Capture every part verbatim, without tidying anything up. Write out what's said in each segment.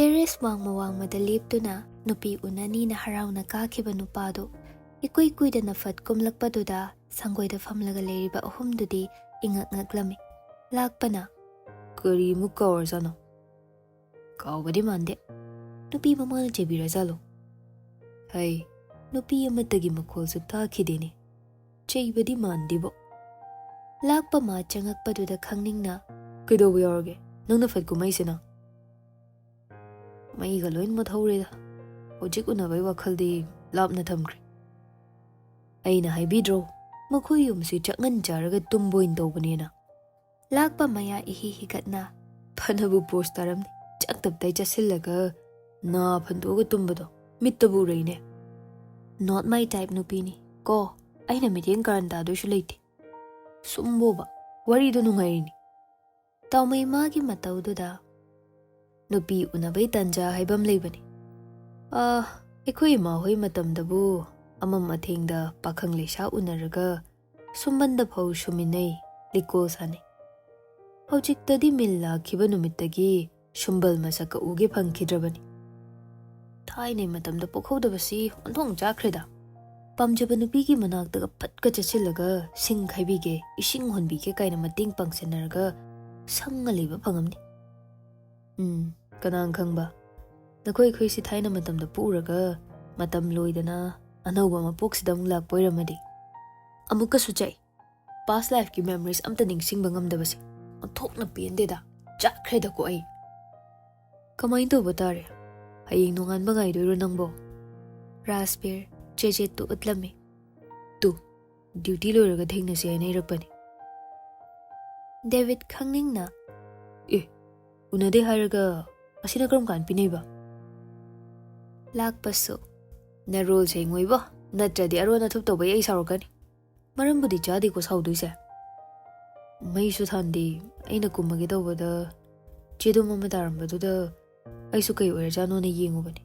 Terrace ꯋꯥꯡꯃ ꯋꯥꯡꯃꯗ ꯂꯦꯞꯇꯨꯅ ꯅꯨꯄꯤ ꯎꯅꯅꯤꯅ ꯍꯔꯥꯎꯅ ꯀꯥꯈꯤꯕ ꯅꯨꯄꯥꯗꯨ ꯏꯀꯨꯏ ꯀꯨꯏꯗꯅ ꯐꯠ ꯀꯨꯝꯂꯛꯄꯗꯨꯗ ꯁꯪꯒꯣꯏꯗ ꯐꯝꯂꯒ ꯂꯩꯔꯤꯕ ꯑꯍꯨꯝꯗꯨꯗꯤ ꯏꯉꯛ ꯉꯛꯂꯝꯃꯤ꯫ ꯂꯥꯛꯄꯅ, "ꯀꯔꯤꯃꯨꯛ ꯀꯥꯎꯔꯖꯥꯠꯅꯣ?" "ꯀꯥꯎꯕꯗꯤ ꯃꯥꯟꯗꯦ꯫ ꯅꯨꯄꯤ ꯃꯃꯥꯅ ꯆꯩꯕꯤꯔꯖꯥꯠꯂꯣ?" "ꯍꯩ, ꯅꯨꯄꯤ ꯑꯃꯠꯇꯒꯤ ꯃꯈꯣꯜꯁꯨ ꯇꯥꯈꯤꯗꯦꯅꯦ꯫ ꯆꯩꯕꯗꯤ ꯃꯥꯟꯗꯦꯕꯣ꯫" ꯂꯥꯛꯄ ꯃꯥ ꯆꯪꯉꯛꯄꯗꯨꯗ ꯈꯪꯅꯤꯡꯅ, "ꯀꯩꯗꯧꯕ ꯌꯥꯎꯔꯒꯦ? ꯅꯪꯅ ꯐꯠ ꯀꯨꯝꯃꯛꯏꯁꯤꯅ?" "ꯃꯩꯒ ꯂꯣꯏ ꯃꯨꯠꯍꯧꯔꯦꯗ꯫ ꯍꯧꯖꯤꯛ ꯎꯅꯕꯩ ꯋꯥꯈꯜꯗꯤ ꯂꯥꯞꯅ ꯊꯝꯈ꯭ꯔꯦ꯫ ꯑꯩꯅ ꯍꯥꯏꯕꯤꯗ꯭ꯔꯣ, ꯃꯈꯣꯏ ꯌꯨꯝꯁꯤ ꯆꯥꯛꯉꯟ ꯆꯥꯔꯒ ꯇꯨꯝꯕ ꯑꯣꯏꯅ ꯇꯧꯕꯅꯦꯅ?" ꯂꯥꯛꯄ ꯃꯌꯥ ꯏꯍꯤ ꯍꯤꯒꯠꯅ, "ꯐꯅꯕꯨ ꯄꯣꯁ ꯇꯥꯔꯝꯅꯤ꯫ ꯆꯥꯛ ꯇꯞꯇꯥꯏ ꯆꯥꯁꯤꯜꯂꯒ ꯅꯥ ꯐꯟꯗꯣꯛꯑꯒ ꯇꯨꯝꯕꯗꯣ ꯃꯤꯠꯇꯕꯨ ꯎꯔꯛꯏꯅꯦ꯫ Not my type ꯅꯨꯄꯤꯅꯤ ꯀꯣ꯫ ꯑꯩꯅ ꯃꯤꯠꯌꯦꯡ ꯀꯥꯔꯟ ꯇꯥꯗꯣꯏꯁꯨ ꯂꯩꯇꯦ꯫ ꯁꯨꯝꯕꯣꯕ, ꯋꯥꯔꯤꯗꯣ ꯅꯨꯡꯉꯥꯏꯔꯤꯅꯤ꯫" ꯇꯥꯎꯃꯩ ꯃꯥꯒꯤ ꯃꯇꯧꯗꯨꯗ, "ꯅꯨꯄꯤ ꯎꯅꯕꯩ ꯇꯥꯟꯖꯥ ꯍꯥꯏꯕ ꯑꯃ ꯂꯩꯕꯅꯤ꯫ ꯑꯥ, ꯑꯩꯈꯣꯏ ꯏꯃꯥ ꯍꯣꯏ ꯃꯇꯝꯗꯕꯨ ꯑꯃꯝ ꯑꯊꯦꯡꯗ ꯄꯥꯈꯪ ꯂꯩꯁꯥ ꯎꯅꯔꯒ ꯁꯨꯝꯕꯟꯗ ꯐꯧ ꯁꯨꯃꯤꯟꯅꯩ, ꯂꯤꯀꯣꯜ ꯁꯥꯟꯅꯩ꯫ ꯍꯧꯖꯤꯛꯇꯗꯤ ꯃꯤꯜ ꯂꯥꯛꯈꯤꯕ ꯅꯨꯃꯤꯠꯇꯒꯤ ꯁꯨꯝꯕꯜ ꯃꯁꯛꯀ ꯎꯒꯦ ꯐꯪꯈꯤꯗ꯭ꯔꯕꯅꯤ꯫ ꯊꯥꯏꯅꯩ ꯃꯇꯝꯗ ꯄꯣꯛꯍꯧꯗꯕꯁꯤ ꯑꯣꯟꯊꯣꯛ ꯆꯥꯈ꯭ꯔꯦꯗ꯫ ꯄꯥꯝꯖꯕ ꯅꯨꯄꯤꯒꯤ ꯃꯅꯥꯛꯇꯒ ꯐꯠꯀ ꯆꯠꯁꯤꯜꯂꯒ ꯁꯤꯡ ꯈꯥꯏꯕꯤꯒꯦ, ꯏꯁꯤꯡ ꯍꯣꯟꯕꯤꯒꯦ ꯀꯥꯏꯅ ꯃꯇꯦꯡ ꯄꯥꯡꯁꯤꯟꯅꯔꯒ ꯁꯪꯉ ꯂꯩꯕ ꯐꯪꯉꯝꯅꯤ꯫ ꯎꯝ, ꯀꯅꯥꯅ ꯈꯪꯕ? ꯅꯈꯣꯏ ꯑꯩꯈꯣꯏꯁꯤ ꯊꯥꯏꯅ ꯃꯇꯝꯗ ꯄꯣꯛꯎꯔꯒ ꯃꯇꯝ ꯂꯣꯏꯗꯅ ꯑꯅꯧꯕ ꯃꯄꯣꯛꯁꯤꯗ ꯑꯃꯨꯛ ꯂꯥꯛꯄ ꯑꯣꯏꯔꯝꯃꯗꯤ?" ꯑꯃꯨꯛꯀꯁꯨ ꯆꯩ꯫ Past lifeꯀꯤ memories ꯑꯝꯇ ꯅꯤꯡꯁꯤꯡꯕ ꯉꯝꯗꯕꯁꯦ ꯑꯣꯟꯊꯣꯛꯅ ꯄꯦꯟꯗꯦꯗ꯫ ꯆꯥꯛꯈ꯭ꯔꯦꯗꯀꯣ ꯑꯩ꯫ "ꯀꯃꯥꯏꯅ ꯇꯧꯕ ꯇꯥꯔꯦ? ꯍꯌꯦꯡ ꯅꯣꯡꯉꯥꯟꯕ ꯉꯥꯏꯗꯣꯏꯔꯣ ꯅꯪꯕꯣ?" ꯔꯥꯖꯕꯤꯔ ꯆꯦꯖꯦꯠꯇꯨ ꯎꯠꯂꯝꯃꯤ꯫ "ꯇꯨ, duty ꯂꯣꯏꯔꯒ ꯊꯦꯡꯅꯁꯦ ꯍꯥꯏꯅ ꯏꯔꯛꯄꯅꯤ꯫" ꯗꯦꯕꯤꯠ ꯈꯪꯅꯤꯡꯅ, "ꯑꯦ, ꯎꯅꯗꯦ ꯍꯥꯏꯔꯒ ꯑꯁꯤꯅ ꯀꯔꯝ ꯀꯥꯟ ꯄꯤꯅꯩꯕ?" ꯂꯥꯛꯄꯁꯨ, "ꯅꯔꯣꯜ ꯁꯦꯡꯉꯣꯏꯕꯣ, ꯅꯠꯇ꯭ꯔꯗꯤ ꯑꯔꯣꯟ ꯑꯊꯨꯞ ꯇꯧꯕꯩ ꯑꯩ ꯁꯥꯎꯔꯛꯀꯅꯤ꯫ ꯃꯔꯝꯕꯨꯗꯤ ꯆꯥꯗꯦꯀꯣ ꯁꯥꯎꯗꯣꯏꯁꯦ꯫ ꯃꯩꯁꯨ ꯊꯥꯟꯗꯦ, ꯑꯩꯅ ꯀꯨꯝꯃꯒꯦ ꯇꯧꯕꯗ ꯆꯦꯗꯨꯝ ꯑꯃ ꯇꯥꯔꯝꯕꯗꯨꯗ ꯑꯩꯁꯨ ꯀꯩ ꯑꯣꯏꯔꯖꯥꯠꯅꯣꯅ ꯌꯦꯡꯉꯨꯕꯅꯤ꯫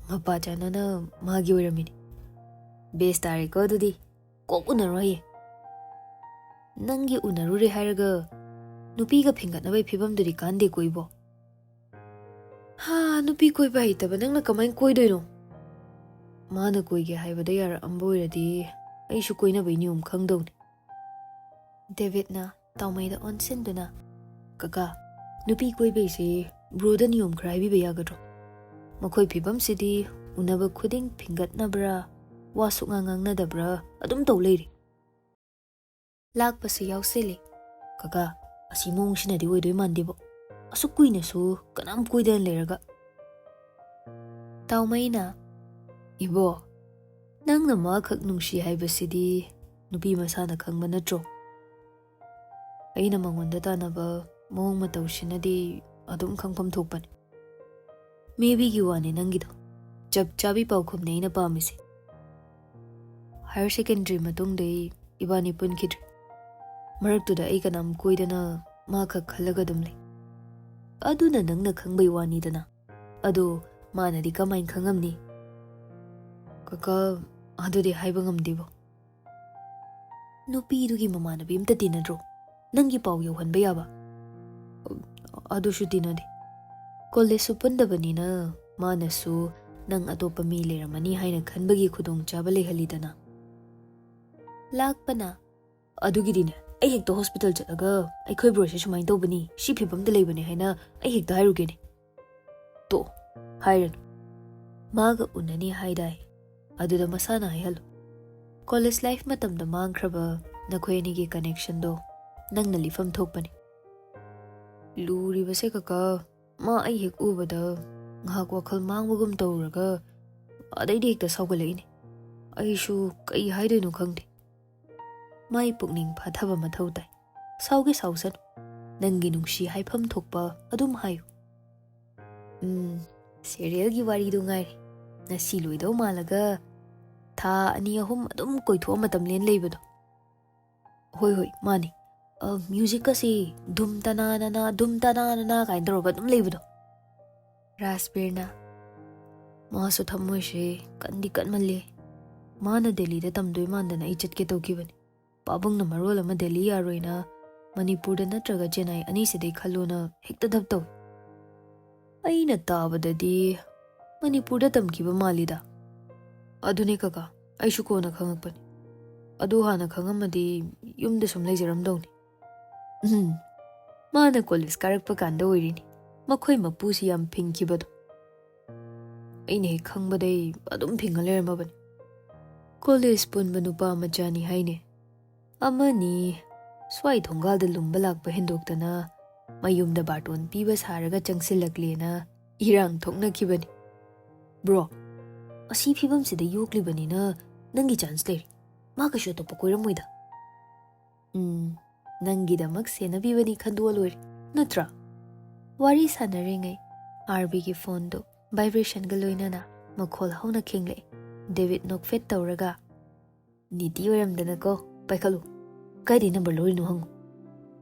ꯃꯄꯥ ꯆꯥꯅꯅ ꯃꯥꯒꯤ ꯑꯣꯏꯔꯝꯃꯤꯅꯤ꯫ ꯕꯦꯁ ꯇꯥꯔꯦꯀꯣ ꯑꯗꯨꯗꯤ꯫ ꯀꯣꯛ ꯎꯅꯔꯣ ꯍꯌꯦꯡ꯫" "ꯅꯪꯒꯤ ꯎꯅꯔꯨꯔꯦ ꯍꯥꯏꯔꯒ ꯅꯨꯄꯤꯒ ꯐꯤꯡꯒꯠꯅꯕꯒꯤ ꯐꯤꯕꯝꯗꯨꯗꯤ ꯀꯥꯟꯗꯦꯀꯣ ꯏꯕꯣ?" ꯍꯥ, ꯅꯨꯄꯤ ꯀꯣꯏꯕ ꯍꯩꯇꯕ ꯅꯪꯅ ꯀꯃꯥꯏꯅ ꯀꯣꯏꯗꯣꯏꯅꯣ? ꯃꯥꯅ ꯀꯣꯏꯒꯦ ꯍꯥꯏꯕꯗ ꯌꯥꯔꯛꯑꯝꯕ ꯑꯣꯏꯔꯗꯤ ꯑꯩꯁꯨ ꯀꯣꯏꯅꯕꯩ ꯅꯤꯌꯣꯝ ꯈꯪꯗꯧꯅꯤ꯫ ꯗꯦꯕꯤꯠꯅ ꯇꯥꯎꯃꯩꯗ ꯑꯣꯟꯁꯤꯟꯗꯨꯅ, "ꯀꯀꯥ, ꯅꯨꯄꯤ ꯀꯣꯏꯕꯩꯁꯦ ꯕ꯭ꯔꯣꯗ ꯅꯤꯌꯣꯝ ꯈꯔ ꯍꯥꯏꯕꯤꯕ ꯌꯥꯒꯗ꯭ꯔꯣ? ꯃꯈꯣꯏ ꯐꯤꯕꯝꯁꯤꯗꯤ ꯎꯅꯕ ꯈꯨꯗꯤꯡ ꯐꯤꯡꯒꯠꯅꯕ꯭ꯔꯥ, ꯋꯥ ꯁꯨꯛꯉꯥꯡ ꯉꯥꯡꯅꯗꯕ꯭ꯔꯥ ꯑꯗꯨꯝ ꯇꯧ ꯂꯩꯔꯦ꯫" ꯂꯥꯛꯄꯁꯨ ꯌꯥꯎꯁꯤꯜꯂꯤ꯫ "ꯀꯀꯥ, ꯑꯁꯤ ꯃꯑꯣꯡꯁꯤꯅꯗꯤ ꯑꯣꯏꯗꯣꯏ ꯃꯥꯟꯗꯦꯕꯣ꯫ ꯑꯁꯨꯛ ꯀꯨꯏꯅꯁꯨ ꯀꯅꯥꯝ ꯀꯣꯏꯗꯅ ꯂꯩꯔꯒ꯫" ꯇꯥꯎꯃꯩꯅ, "ꯏꯕꯣ, ꯅꯪꯅ ꯃꯥꯈꯛ ꯅꯨꯡꯁꯤ ꯍꯥꯏꯕꯁꯤꯗꯤ ꯅꯨꯄꯤ ꯃꯁꯥꯅ ꯈꯪꯕ ꯅꯠꯇ꯭ꯔꯣ? ꯑꯩꯅ ꯃꯉꯣꯟꯗ ꯇꯥꯟꯅꯕ ꯃꯑꯣꯡ ꯃꯇꯧꯁꯤꯅꯗꯤ ꯑꯗꯨꯝ ꯈꯪꯐꯝ ꯊꯣꯛꯄꯅꯤ꯫" "ꯃꯦꯕꯤꯒꯤ ꯋꯥꯅꯤ ꯅꯪꯒꯤꯗꯣ꯫ ꯆꯞ ꯆꯥꯕꯤ ꯄꯥꯎꯈꯨꯝꯅꯤ ꯑꯩꯅ ꯄꯥꯝꯃꯤꯁꯦ꯫ ꯍꯥꯌꯔ ꯁꯦꯀꯦꯟꯗꯔꯤ ꯃꯇꯨꯡꯗꯩ ꯏꯕꯥꯅꯤ ꯄꯨꯟꯈꯤꯗ꯭ꯔꯦ꯫ ꯃꯔꯛꯇꯨꯗ ꯑꯩ ꯀꯅꯥꯝ ꯀꯣꯏꯗꯅ ꯃꯥ ꯈꯛ ꯈꯜꯂꯒ ꯑꯗꯨꯝ ꯂꯩ꯫ ꯑꯗꯨꯅ ꯅꯪꯅ ꯈꯪꯕꯩ ꯋꯥꯅꯤꯗꯅ꯫ ꯑꯗꯣ ꯃꯥꯅꯗꯤ ꯀꯃꯥꯏꯅ ꯈꯪꯉꯝꯅꯤ?" "ꯀꯀꯥ, ꯑꯗꯨꯗꯤ ꯍꯥꯏꯕ ꯉꯝꯗꯦꯕꯣ꯫" "ꯅꯨꯄꯤꯗꯨꯒꯤ ꯃꯃꯥꯟꯅꯕꯤ ꯑꯝꯇ ꯇꯤꯟꯅꯗ꯭ꯔꯣ? ꯅꯪꯒꯤ ꯄꯥꯎ ꯌꯧꯍꯟꯕ ꯌꯥꯕ?" "ꯑꯗꯨꯁꯨ ꯇꯤꯟꯅꯗꯦ꯫ ꯀꯣꯂꯦꯖꯁꯨ ꯄꯨꯟꯗꯕꯅꯤꯅ ꯃꯥꯅꯁꯨ ꯅꯪ ꯑꯇꯣꯞꯄ ꯃꯤ ꯂꯩꯔꯝꯃꯅꯤ ꯍꯥꯏꯅ ꯈꯟꯕꯒꯤ ꯈꯨꯗꯣꯡꯆꯥꯕ ꯂꯩꯍꯜꯂꯤꯗꯅ꯫" ꯂꯥꯛꯄꯅ, "ꯑꯗꯨꯒꯤꯗꯤꯅꯦ, ꯑꯩ ꯍꯦꯛꯇ ꯍꯣꯁꯄꯤꯇꯥꯜ ꯆꯠꯂꯒ ꯑꯩꯈꯣꯏ ꯕ꯭ꯔꯣꯁꯦ ꯁꯨꯃꯥꯏꯅ ꯇꯧꯕꯅꯤ, ꯁꯤ ꯐꯤꯕꯝꯗ ꯂꯩꯕꯅꯦ ꯍꯥꯏꯅ ꯑꯩ ꯍꯦꯛꯇ ꯍꯥꯏꯔꯨꯒꯦꯅꯦ꯫ ꯇꯣ, ꯍꯥꯏꯔꯅꯨ꯫ ꯃꯥꯒ ꯎꯅꯅꯤ ꯍꯥꯏꯗꯥꯏ? ꯑꯗꯨꯗ ꯃꯁꯥꯅ ꯍꯥꯏꯍꯜꯂꯨ꯫ ꯀꯣꯂꯦꯖ ꯂꯥꯏꯐ ꯃꯇꯝꯗ ꯃꯥꯡꯈ꯭ꯔꯕ ꯅꯈꯣꯏ ꯑꯅꯤꯒꯤ ꯀꯅꯦꯛꯁꯟꯗꯣ ꯅꯪꯅ ꯂꯤꯐꯝ ꯊꯣꯛꯄꯅꯤ꯫" "ꯂꯨꯔꯤꯕꯁꯦ ꯀꯀꯥ, ꯃꯥ ꯑꯩ ꯍꯦꯛ ꯎꯕꯗ ꯉꯥꯏꯍꯥꯛ ꯋꯥꯈꯜ ꯃꯥꯡꯕꯒꯨꯝ ꯇꯧꯔꯒ ꯑꯗꯩꯗꯤ ꯍꯦꯛꯇ ꯁꯥꯎꯒꯠꯂꯛꯏꯅꯦ꯫ ꯑꯩꯁꯨ ꯀꯩ ꯍꯥꯏꯗꯣꯏꯅꯣ ꯈꯪꯗꯦ꯫" "ꯃꯥꯏ ꯄꯨꯛꯅꯤꯡ ꯐꯥꯊꯕ ꯃꯊꯧ ꯇꯥꯏ꯫ ꯁꯥꯎꯒꯦ ꯁꯥꯎꯁꯅꯨ꯫ ꯅꯪꯒꯤ ꯅꯨꯡꯁꯤ ꯍꯥꯏꯐꯝ ꯊꯣꯛꯄ ꯑꯗꯨꯝ ꯍꯥꯏꯌꯨ꯫" "ꯎꯝ, ꯁꯦꯔꯤꯌꯦꯜꯒꯤ ꯋꯥꯔꯤꯗꯣ ꯉꯥꯏꯔꯦ꯫ ꯉꯁꯤ ꯂꯣꯏꯗꯧ ꯃꯥꯜꯂꯒ ꯊꯥ ꯑꯅꯤ ꯑꯍꯨꯝ ꯑꯗꯨꯝ ꯀꯣꯏꯊꯣꯛꯑ ꯃꯇꯝ ꯂꯦꯟ ꯂꯩꯕꯗꯣ꯫" "ꯍꯣꯏ, ꯍꯣꯏ, ꯃꯥꯅꯦ꯫ ꯑ, ꯃ꯭ꯌꯨꯖꯤꯛꯀꯁꯦ ꯙꯨꯝ ꯇꯅꯥ ꯅꯅꯥ, ꯙꯨꯝ ꯇꯅꯥ ꯅꯅꯥ ꯀꯥꯏꯅ ꯇꯧꯔꯒ ꯑꯗꯨꯝ ꯂꯩꯕꯗꯣ꯫" ꯔꯥꯖꯕꯤꯔꯅ, "ꯃꯥꯁꯨ ꯊꯝꯃꯣꯏꯁꯦ ꯀꯟꯗꯤ ꯀꯟꯃꯜꯂꯦ꯫ ꯃꯥꯅ ꯗꯦꯜꯂꯤꯗ ꯇꯝꯗꯣꯏ ꯃꯥꯟꯗꯅ ꯑꯩ ꯆꯠꯀꯦ ꯇꯧꯈꯤꯕꯅꯤ꯫ ꯄꯥꯕꯨꯡꯅ ꯃꯔꯣꯜ ꯑꯃ ꯗꯦꯜꯂꯤ ꯌꯥꯔꯣꯏꯅ ꯃꯅꯤꯄꯨꯔꯗ ꯅꯠꯇ꯭ꯔꯒ ꯆꯦꯟꯅꯥꯏ ꯑꯅꯤꯁꯤꯗꯩ ꯈꯜꯂꯣꯅ ꯍꯦꯛꯇ ꯙꯞ ꯇꯧꯏ꯫" ꯑꯩꯅ ꯇꯥꯕꯗꯗꯤ ꯃꯅꯤꯄꯨꯔꯗ ꯇꯝꯈꯤꯕ ꯃꯥꯜꯂꯤꯗ꯫ ꯑꯗꯨꯅꯦ ꯀꯀꯥ, ꯑꯩꯁꯨ ꯀꯣꯟꯅ ꯈꯪꯉꯛꯄꯅꯤ꯫ ꯑꯗꯨ ꯍꯥꯟꯅ ꯈꯪꯉꯝꯃꯗꯤ ꯌꯨꯝꯗ ꯁꯨꯝ ꯂꯩꯖꯔꯝꯗꯧꯅꯤ꯫ ꯎꯝ, ꯃꯥꯅ ꯀꯣꯂꯦꯖ ꯀꯥꯔꯛꯄ ꯀꯥꯟꯗ ꯑꯣꯏꯔꯤꯅꯤ ꯃꯈꯣꯏ ꯃꯄꯨꯁꯤ ꯌꯥꯝ ꯐꯤꯡꯈꯤꯕꯗꯣ꯫ ꯑꯩꯅ ꯍꯦꯛ ꯈꯪꯕꯗꯩ ꯑꯗꯨꯝ ꯐꯤꯡꯉ ꯂꯩꯔꯝꯃꯕꯅꯤ꯫ ꯀꯣꯂꯦꯖ ꯄꯨꯟꯕ ꯅꯨꯄꯥ ꯃꯆꯥꯅꯤ ꯍꯥꯏꯅꯦ꯫ ꯑꯃꯅꯤ ꯁ꯭ꯋꯥꯏ ꯊꯣꯡꯒꯥꯜꯗ ꯂꯨꯝꯕ ꯂꯥꯛꯄ ꯍꯦꯟꯗꯣꯛꯇꯅ ꯃꯌꯨꯝꯗ ꯕꯥꯔꯇꯣꯟ ꯄꯤꯕ ꯁꯥꯔꯒ ꯆꯪꯁꯤꯜꯂꯛꯂꯦꯅ ꯏꯔꯥꯡ ꯊꯣꯛꯅꯈꯤꯕꯅꯤ꯫ ꯕ꯭ꯔꯣ, ꯑꯁꯤ ꯐꯤꯕꯝꯁꯤꯗ ꯌꯣꯛꯂꯤꯕꯅꯤꯅ ꯅꯪꯒꯤ ꯆꯥꯟꯁ ꯂꯩꯔꯤ꯫ ꯃꯥ ꯀꯩꯁꯨ ꯑꯇꯣꯞꯄ ꯀꯣꯏꯔꯝꯃꯣꯏꯗ꯫ ꯎꯝ, ꯅꯪꯒꯤꯗꯃꯛ ꯁꯦꯟꯅꯕꯤꯕꯅꯤ ꯈꯟꯗꯣꯛꯑ ꯂꯣꯏꯔꯦ, ꯅꯠꯇ꯭ꯔꯥ? ꯋꯥꯔꯤ ꯁꯥꯟꯅꯔꯤꯉꯩ ꯑꯥꯔꯕꯤꯒꯤ ꯐꯣꯟꯗꯨ ꯚꯥꯏꯕ꯭ꯔꯦꯁꯟꯒ ꯂꯣꯏꯅꯅ ꯃꯈꯣꯜ ꯍꯧꯅ ꯈꯤꯡꯂꯛꯏ꯫ ꯗꯦꯕꯤꯠ ꯅꯣꯛꯐꯦꯠ ꯇꯧꯔꯒ, "ꯅꯤꯇꯤ ꯑꯣꯏꯔꯝꯗꯅꯀꯣ, ꯄꯥꯏꯈꯠꯂꯨ꯫ ꯀꯥꯏꯗꯩ ꯅꯝꯕꯔ ꯂꯧꯔꯤꯅꯣ ꯍꯪꯉꯨ꯫"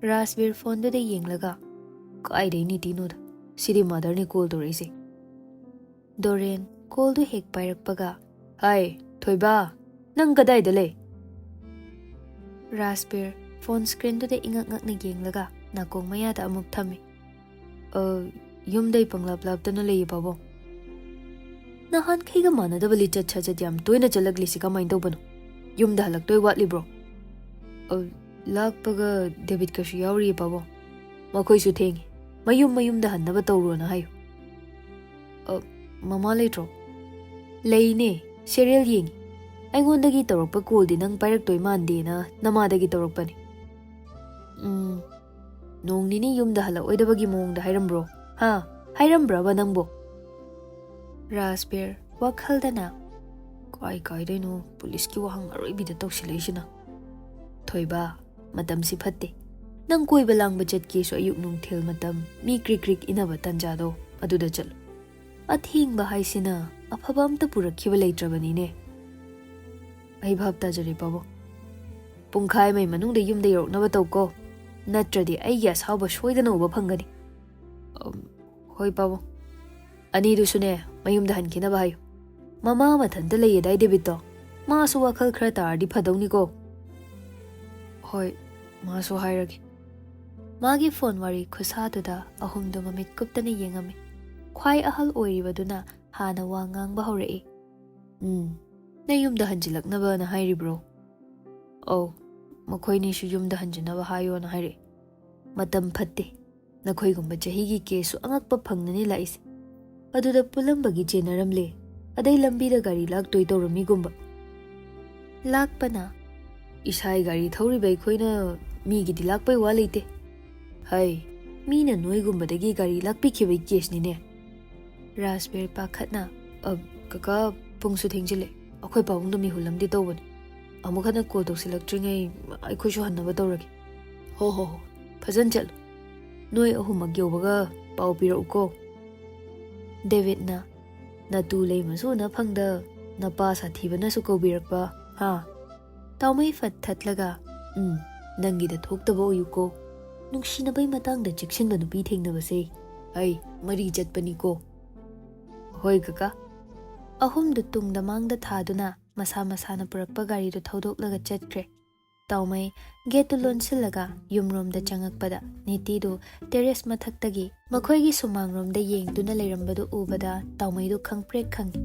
ꯔꯥꯖꯕꯤꯔ ꯐꯣꯟꯗꯨꯗ ꯌꯦꯡꯂꯒ, "ꯀꯥꯏꯗꯩ ꯅꯤꯇꯤꯅꯣꯗ? ꯁꯤꯗꯤ ꯃꯥꯗꯔꯅꯤ ꯀꯣꯜ ꯇꯧꯔꯛꯏꯁꯦ꯫" ꯗꯣꯔꯦꯟ ꯀꯣꯜꯗꯨ ꯍꯦꯛ ꯄꯥꯏꯔꯛꯄꯒ, "ꯍꯥꯏ, ꯊꯣꯏꯕ, ꯅꯪ ꯀꯗꯥꯏꯗ ꯂꯩ?" ꯔꯥꯖꯕꯤꯔ ꯐꯣꯟ ꯁ꯭ꯀ꯭ꯔꯤꯟꯗꯨꯗ ꯏꯉꯛ ꯉꯛꯅ ꯌꯦꯡꯂꯒ ꯅꯥꯀꯣꯡ ꯃꯌꯥꯗ ꯑꯃꯨꯛ ꯊꯝꯃꯤ꯫ "ꯑ, ꯌꯨꯝꯗꯩ ꯄꯪꯂꯥꯞ ꯂꯥꯞꯇꯅ ꯂꯩꯌꯦ, ꯄꯥꯕꯨꯡ꯫ ꯅꯍꯥꯟꯈꯩꯒ ꯃꯥꯟꯅꯗꯕ ꯂꯤꯆꯠ ꯁꯥꯖꯠ ꯌꯥꯝ ꯇꯣꯏꯅ ꯆꯠꯂꯛꯂꯤꯁꯤ ꯀꯃꯥꯏꯅ ꯇꯧꯕꯅꯣ? ꯌꯨꯝꯗ ꯍꯜꯂꯛꯇꯣꯏ ꯋꯥꯠꯂꯤꯕ꯭ꯔꯣ?" "ꯑ, ꯂꯥꯛꯄꯒ ꯗꯦꯕꯤꯠꯀꯁꯨ ꯌꯥꯎꯔꯤꯌꯦ, ꯄꯥꯕꯨꯡ꯫ ꯃꯈꯣꯏꯁꯨ ꯊꯦꯡꯉꯤ꯫ ꯃꯌꯨꯝ ꯃꯌꯨꯝꯗ ꯍꯟꯅꯕ ꯇꯧꯔꯣꯅ ꯍꯥꯏꯌꯨ꯫" "ꯑ, ꯃꯃꯥ ꯂꯩꯇ꯭ꯔꯣ?" "ꯂꯩꯅꯦ, ꯁꯦꯔꯤꯌꯦꯜ ꯌꯦꯡꯉꯤ꯫ ꯑꯩꯉꯣꯟꯗꯒꯤ ꯇꯧꯔꯛꯄ ꯀꯣꯜꯗꯤ ꯅꯪ ꯄꯥꯏꯔꯛꯇꯣꯏ ꯃꯥꯟꯗꯦꯅ ꯅꯃꯥꯗꯒꯤ ꯇꯧꯔꯛꯄꯅꯦ꯫" "ꯎꯝ, ꯅꯣꯡ ꯅꯤꯅꯤ ꯌꯨꯝꯗ ꯍꯜꯂꯛꯑꯣꯏꯗꯕꯒꯤ ꯃꯑꯣꯡꯗ ꯍꯥꯏꯔꯝꯕ꯭ꯔꯣ? ꯍꯥ? ꯍꯥꯏꯔꯝꯕ꯭ꯔꯕ ꯅꯪꯕꯣ?" ꯔꯥꯖꯕꯤꯔ ꯋꯥꯈꯜꯗꯅ, "ꯀꯥꯏ ꯀꯥꯏꯗꯩꯅꯣ ꯄꯨꯂꯤꯁꯀꯤ ꯋꯥꯍꯪ ꯑꯔꯣꯏꯕꯤꯗ ꯇꯧꯁꯤꯜꯂꯛꯏꯁꯤꯅ?" "ꯊꯣꯏꯕ, ꯃꯇꯝꯁꯤ ꯐꯠꯇꯦ꯫ ꯅꯪ ꯀꯣꯏꯕ ꯂꯥꯡꯕ ꯆꯠꯀꯦꯁꯨ ꯑꯌꯨꯛ ꯅꯨꯡꯊꯤꯜ ꯃꯇꯝ ꯃꯤ ꯀ꯭ꯔꯤꯛ ꯀ꯭ꯔꯤꯛ ꯏꯟꯅꯕ ꯇꯥꯟꯖꯥꯗꯣ ꯑꯗꯨꯗ ꯆꯠꯂꯨ꯫ ꯑꯊꯦꯡꯕ ꯍꯥꯏꯁꯤꯅ ꯑꯐꯕ ꯑꯝꯇ ꯄꯨꯔꯛꯈꯤꯕ ꯂꯩꯇ꯭ꯔꯕꯅꯤꯅꯦ꯫" "ꯑꯩ ꯚꯥꯞ ꯇꯥꯖꯔꯦ, ꯄꯥꯕꯨꯡ꯫ ꯄꯨꯡꯈꯥꯏ ꯑꯃꯒꯤ ꯃꯅꯨꯡꯗ ꯌꯨꯝꯗ ꯌꯧꯔꯛꯅꯕ ꯇꯧꯀꯣ, ꯅꯠꯇ꯭ꯔꯗꯤ ꯑꯩꯒꯤ ꯑꯁꯥꯎꯕ ꯁꯣꯏꯗꯅ ꯎꯕ ꯐꯪꯒꯅꯤ꯫" "ꯑꯝ, ꯍꯣꯏ, ꯄꯥꯕꯨꯡ꯫ ꯑꯅꯤꯗꯨꯁꯨꯅꯦ, ꯃꯌꯨꯝꯗ ꯍꯟꯈꯤꯅꯕ ꯍꯥꯏꯌꯨ꯫ ꯃꯃꯥ ꯃꯊꯟꯇ ꯂꯩꯌꯦꯗꯥꯏ ꯗꯦꯕꯤꯠꯇꯣ? ꯃꯥꯁꯨ ꯋꯥꯈꯜ ꯈꯔ ꯇꯥꯔꯗꯤ ꯐꯗꯧꯅꯤꯀꯣ꯫" "ꯍꯣꯏ, ꯃꯥꯁꯨ ꯍꯥꯏꯔꯒꯦ꯫" ꯃꯥꯒꯤ ꯐꯣꯟ ꯋꯥꯔꯤ ꯈꯨꯁꯥꯗꯨꯗ ꯑꯍꯨꯝꯗꯨ ꯃꯃꯤꯠ ꯀꯨꯞꯇꯅ ꯌꯦꯡꯉꯝꯃꯤ꯫ ꯈ꯭ꯋꯥꯏ ꯑꯍꯜ ꯑꯣꯏꯔꯤꯕꯗꯨꯅ ꯍꯥꯟꯅ ꯋꯥ ꯉꯥꯡꯕ ꯍꯧꯔꯛꯏ꯫ "ꯎꯝ, ꯅꯪ ꯌꯨꯝꯗ ꯍꯟꯖꯤꯜꯂꯛꯅꯕꯅ ꯍꯥꯏꯔꯤꯕ꯭ꯔꯣ?" "ꯑꯧ, ꯃꯈꯣꯏꯅꯤꯁꯨ ꯌꯨꯝꯗ ꯍꯟꯖꯤꯟꯅꯕ ꯍꯥꯏꯌꯣꯅ ꯍꯥꯏꯔꯛꯑꯦ꯫ ꯃꯇꯝ ꯐꯠꯇꯦ꯫ ꯅꯈꯣꯏꯒꯨꯝꯕ ꯆꯍꯤꯒꯤ ꯀꯦꯁꯁꯨ ꯑꯉꯛꯄ ꯐꯪꯅꯅꯤ ꯂꯥꯛꯏꯁꯦ꯫ ꯑꯗꯨꯗ ꯄꯨꯜꯂꯝꯕꯒꯤ ꯆꯦꯟꯅꯔꯝꯂꯦ꯫ ꯑꯗꯩ ꯂꯝꯕꯤꯗ ꯒꯥꯔꯤ ꯂꯥꯛꯇꯣꯏ ꯇꯧꯔꯝꯃꯤꯒꯨꯝꯕ꯫" ꯂꯥꯛꯄꯅ, "ꯏꯁꯥꯒꯤ ꯒꯥꯔꯤ ꯊꯧꯔꯤꯕ ꯑꯩꯈꯣꯏꯅ ꯃꯤꯒꯤꯗꯤ ꯂꯥꯛꯄꯩ ꯋꯥ ꯂꯩꯇꯦ꯫ ꯍꯥꯏ, ꯃꯤꯅ ꯅꯣꯏꯒꯨꯝꯕꯗꯒꯤ ꯒꯥꯔꯤ ꯂꯥꯛꯄꯤꯈꯤꯕꯩ ꯀꯦꯁꯅꯤꯅꯦ꯫" ꯔꯥꯖꯕꯤꯔ ꯄꯥꯈꯠꯅ, "ꯑ, ꯀꯀꯥ, ꯄꯨꯡꯁꯨ ꯊꯦꯡꯖꯤꯜꯂꯦ꯫ ꯑꯩꯈꯣꯏ ꯄꯥꯕꯨꯡꯗꯣ ꯃꯤꯍꯨꯜ ꯑꯃꯗꯤ ꯇꯧꯕꯅꯦ꯫ ꯑꯃꯨꯛ ꯍꯟꯅ ꯀꯣꯜ ꯇꯧꯁꯤꯜꯂꯛꯇ꯭ꯔꯤꯉꯩ ꯑꯩꯈꯣꯏꯁꯨ ꯍꯟꯅꯕ ꯇꯧꯔꯒꯦ꯫" "ꯍꯣ, ꯍꯣ, ꯍꯣ, ꯐꯖꯅ ꯆꯠꯂꯨ꯫ ꯅꯣꯏ ꯑꯍꯨꯝꯃꯛ ꯌꯧꯕꯒ ꯄꯥꯎ ꯄꯤꯔꯛꯎꯀꯣ꯫" ꯗꯦꯕꯤꯠꯅ, "ꯅꯇꯨ ꯂꯩꯃꯁꯨ ꯎꯅ ꯐꯪꯗ, ꯅꯄꯥ ꯁꯥꯊꯤꯕꯅꯁꯨ ꯀꯧꯕꯤꯔꯛꯄ, ꯍꯥ?" ꯇꯥꯎꯃꯩ ꯐꯠ ꯊꯠꯂꯒ, "ꯎꯝ, ꯅꯪꯒꯤꯗ ꯊꯣꯛꯇꯕ ꯑꯣꯏꯌꯨꯀꯣ꯫ ꯅꯨꯡꯁꯤꯅꯕꯩ ꯃꯇꯥꯡꯗ ꯆꯦꯛꯁꯤꯟꯕ ꯅꯨꯄꯤ ꯊꯦꯡꯅꯕꯁꯦ ꯑꯩ ꯃꯔꯤ ꯆꯠꯄꯅꯤꯀꯣ꯫" "ꯍꯣꯏ ꯀꯀꯥ꯫" ꯑꯍꯨꯝꯗꯨ ꯇꯨꯡꯗ ꯃꯥꯡꯗ ꯊꯥꯗꯨꯅ ꯃꯁꯥ ꯃꯁꯥꯅ ꯄꯨꯔꯛꯄ ꯒꯥꯔꯤꯗꯨ ꯊꯧꯗꯣꯛꯂꯒ ꯆꯠꯈ꯭ꯔꯦ꯫ ꯇꯥꯎꯃꯩ ꯒꯦꯠꯇꯨ ꯂꯣꯟꯁꯤꯜꯂꯒ ꯌꯨꯝꯔꯣꯝꯗ ꯆꯪꯉꯛꯄꯗ ꯅꯤꯇꯤꯗꯨ ꯇꯦꯔꯦꯁ ꯃꯊꯛꯇꯒꯤ ꯃꯈꯣꯏꯒꯤ ꯁꯨꯃꯥꯡꯔꯣꯝꯗ ꯌꯦꯡꯗꯨꯅ ꯂꯩꯔꯝꯕꯗꯨ ꯎꯕꯗ ꯇꯥꯎꯃꯩꯗꯨ ꯈꯪꯄ꯭ꯔꯦꯛ ꯈꯪꯉꯤ꯫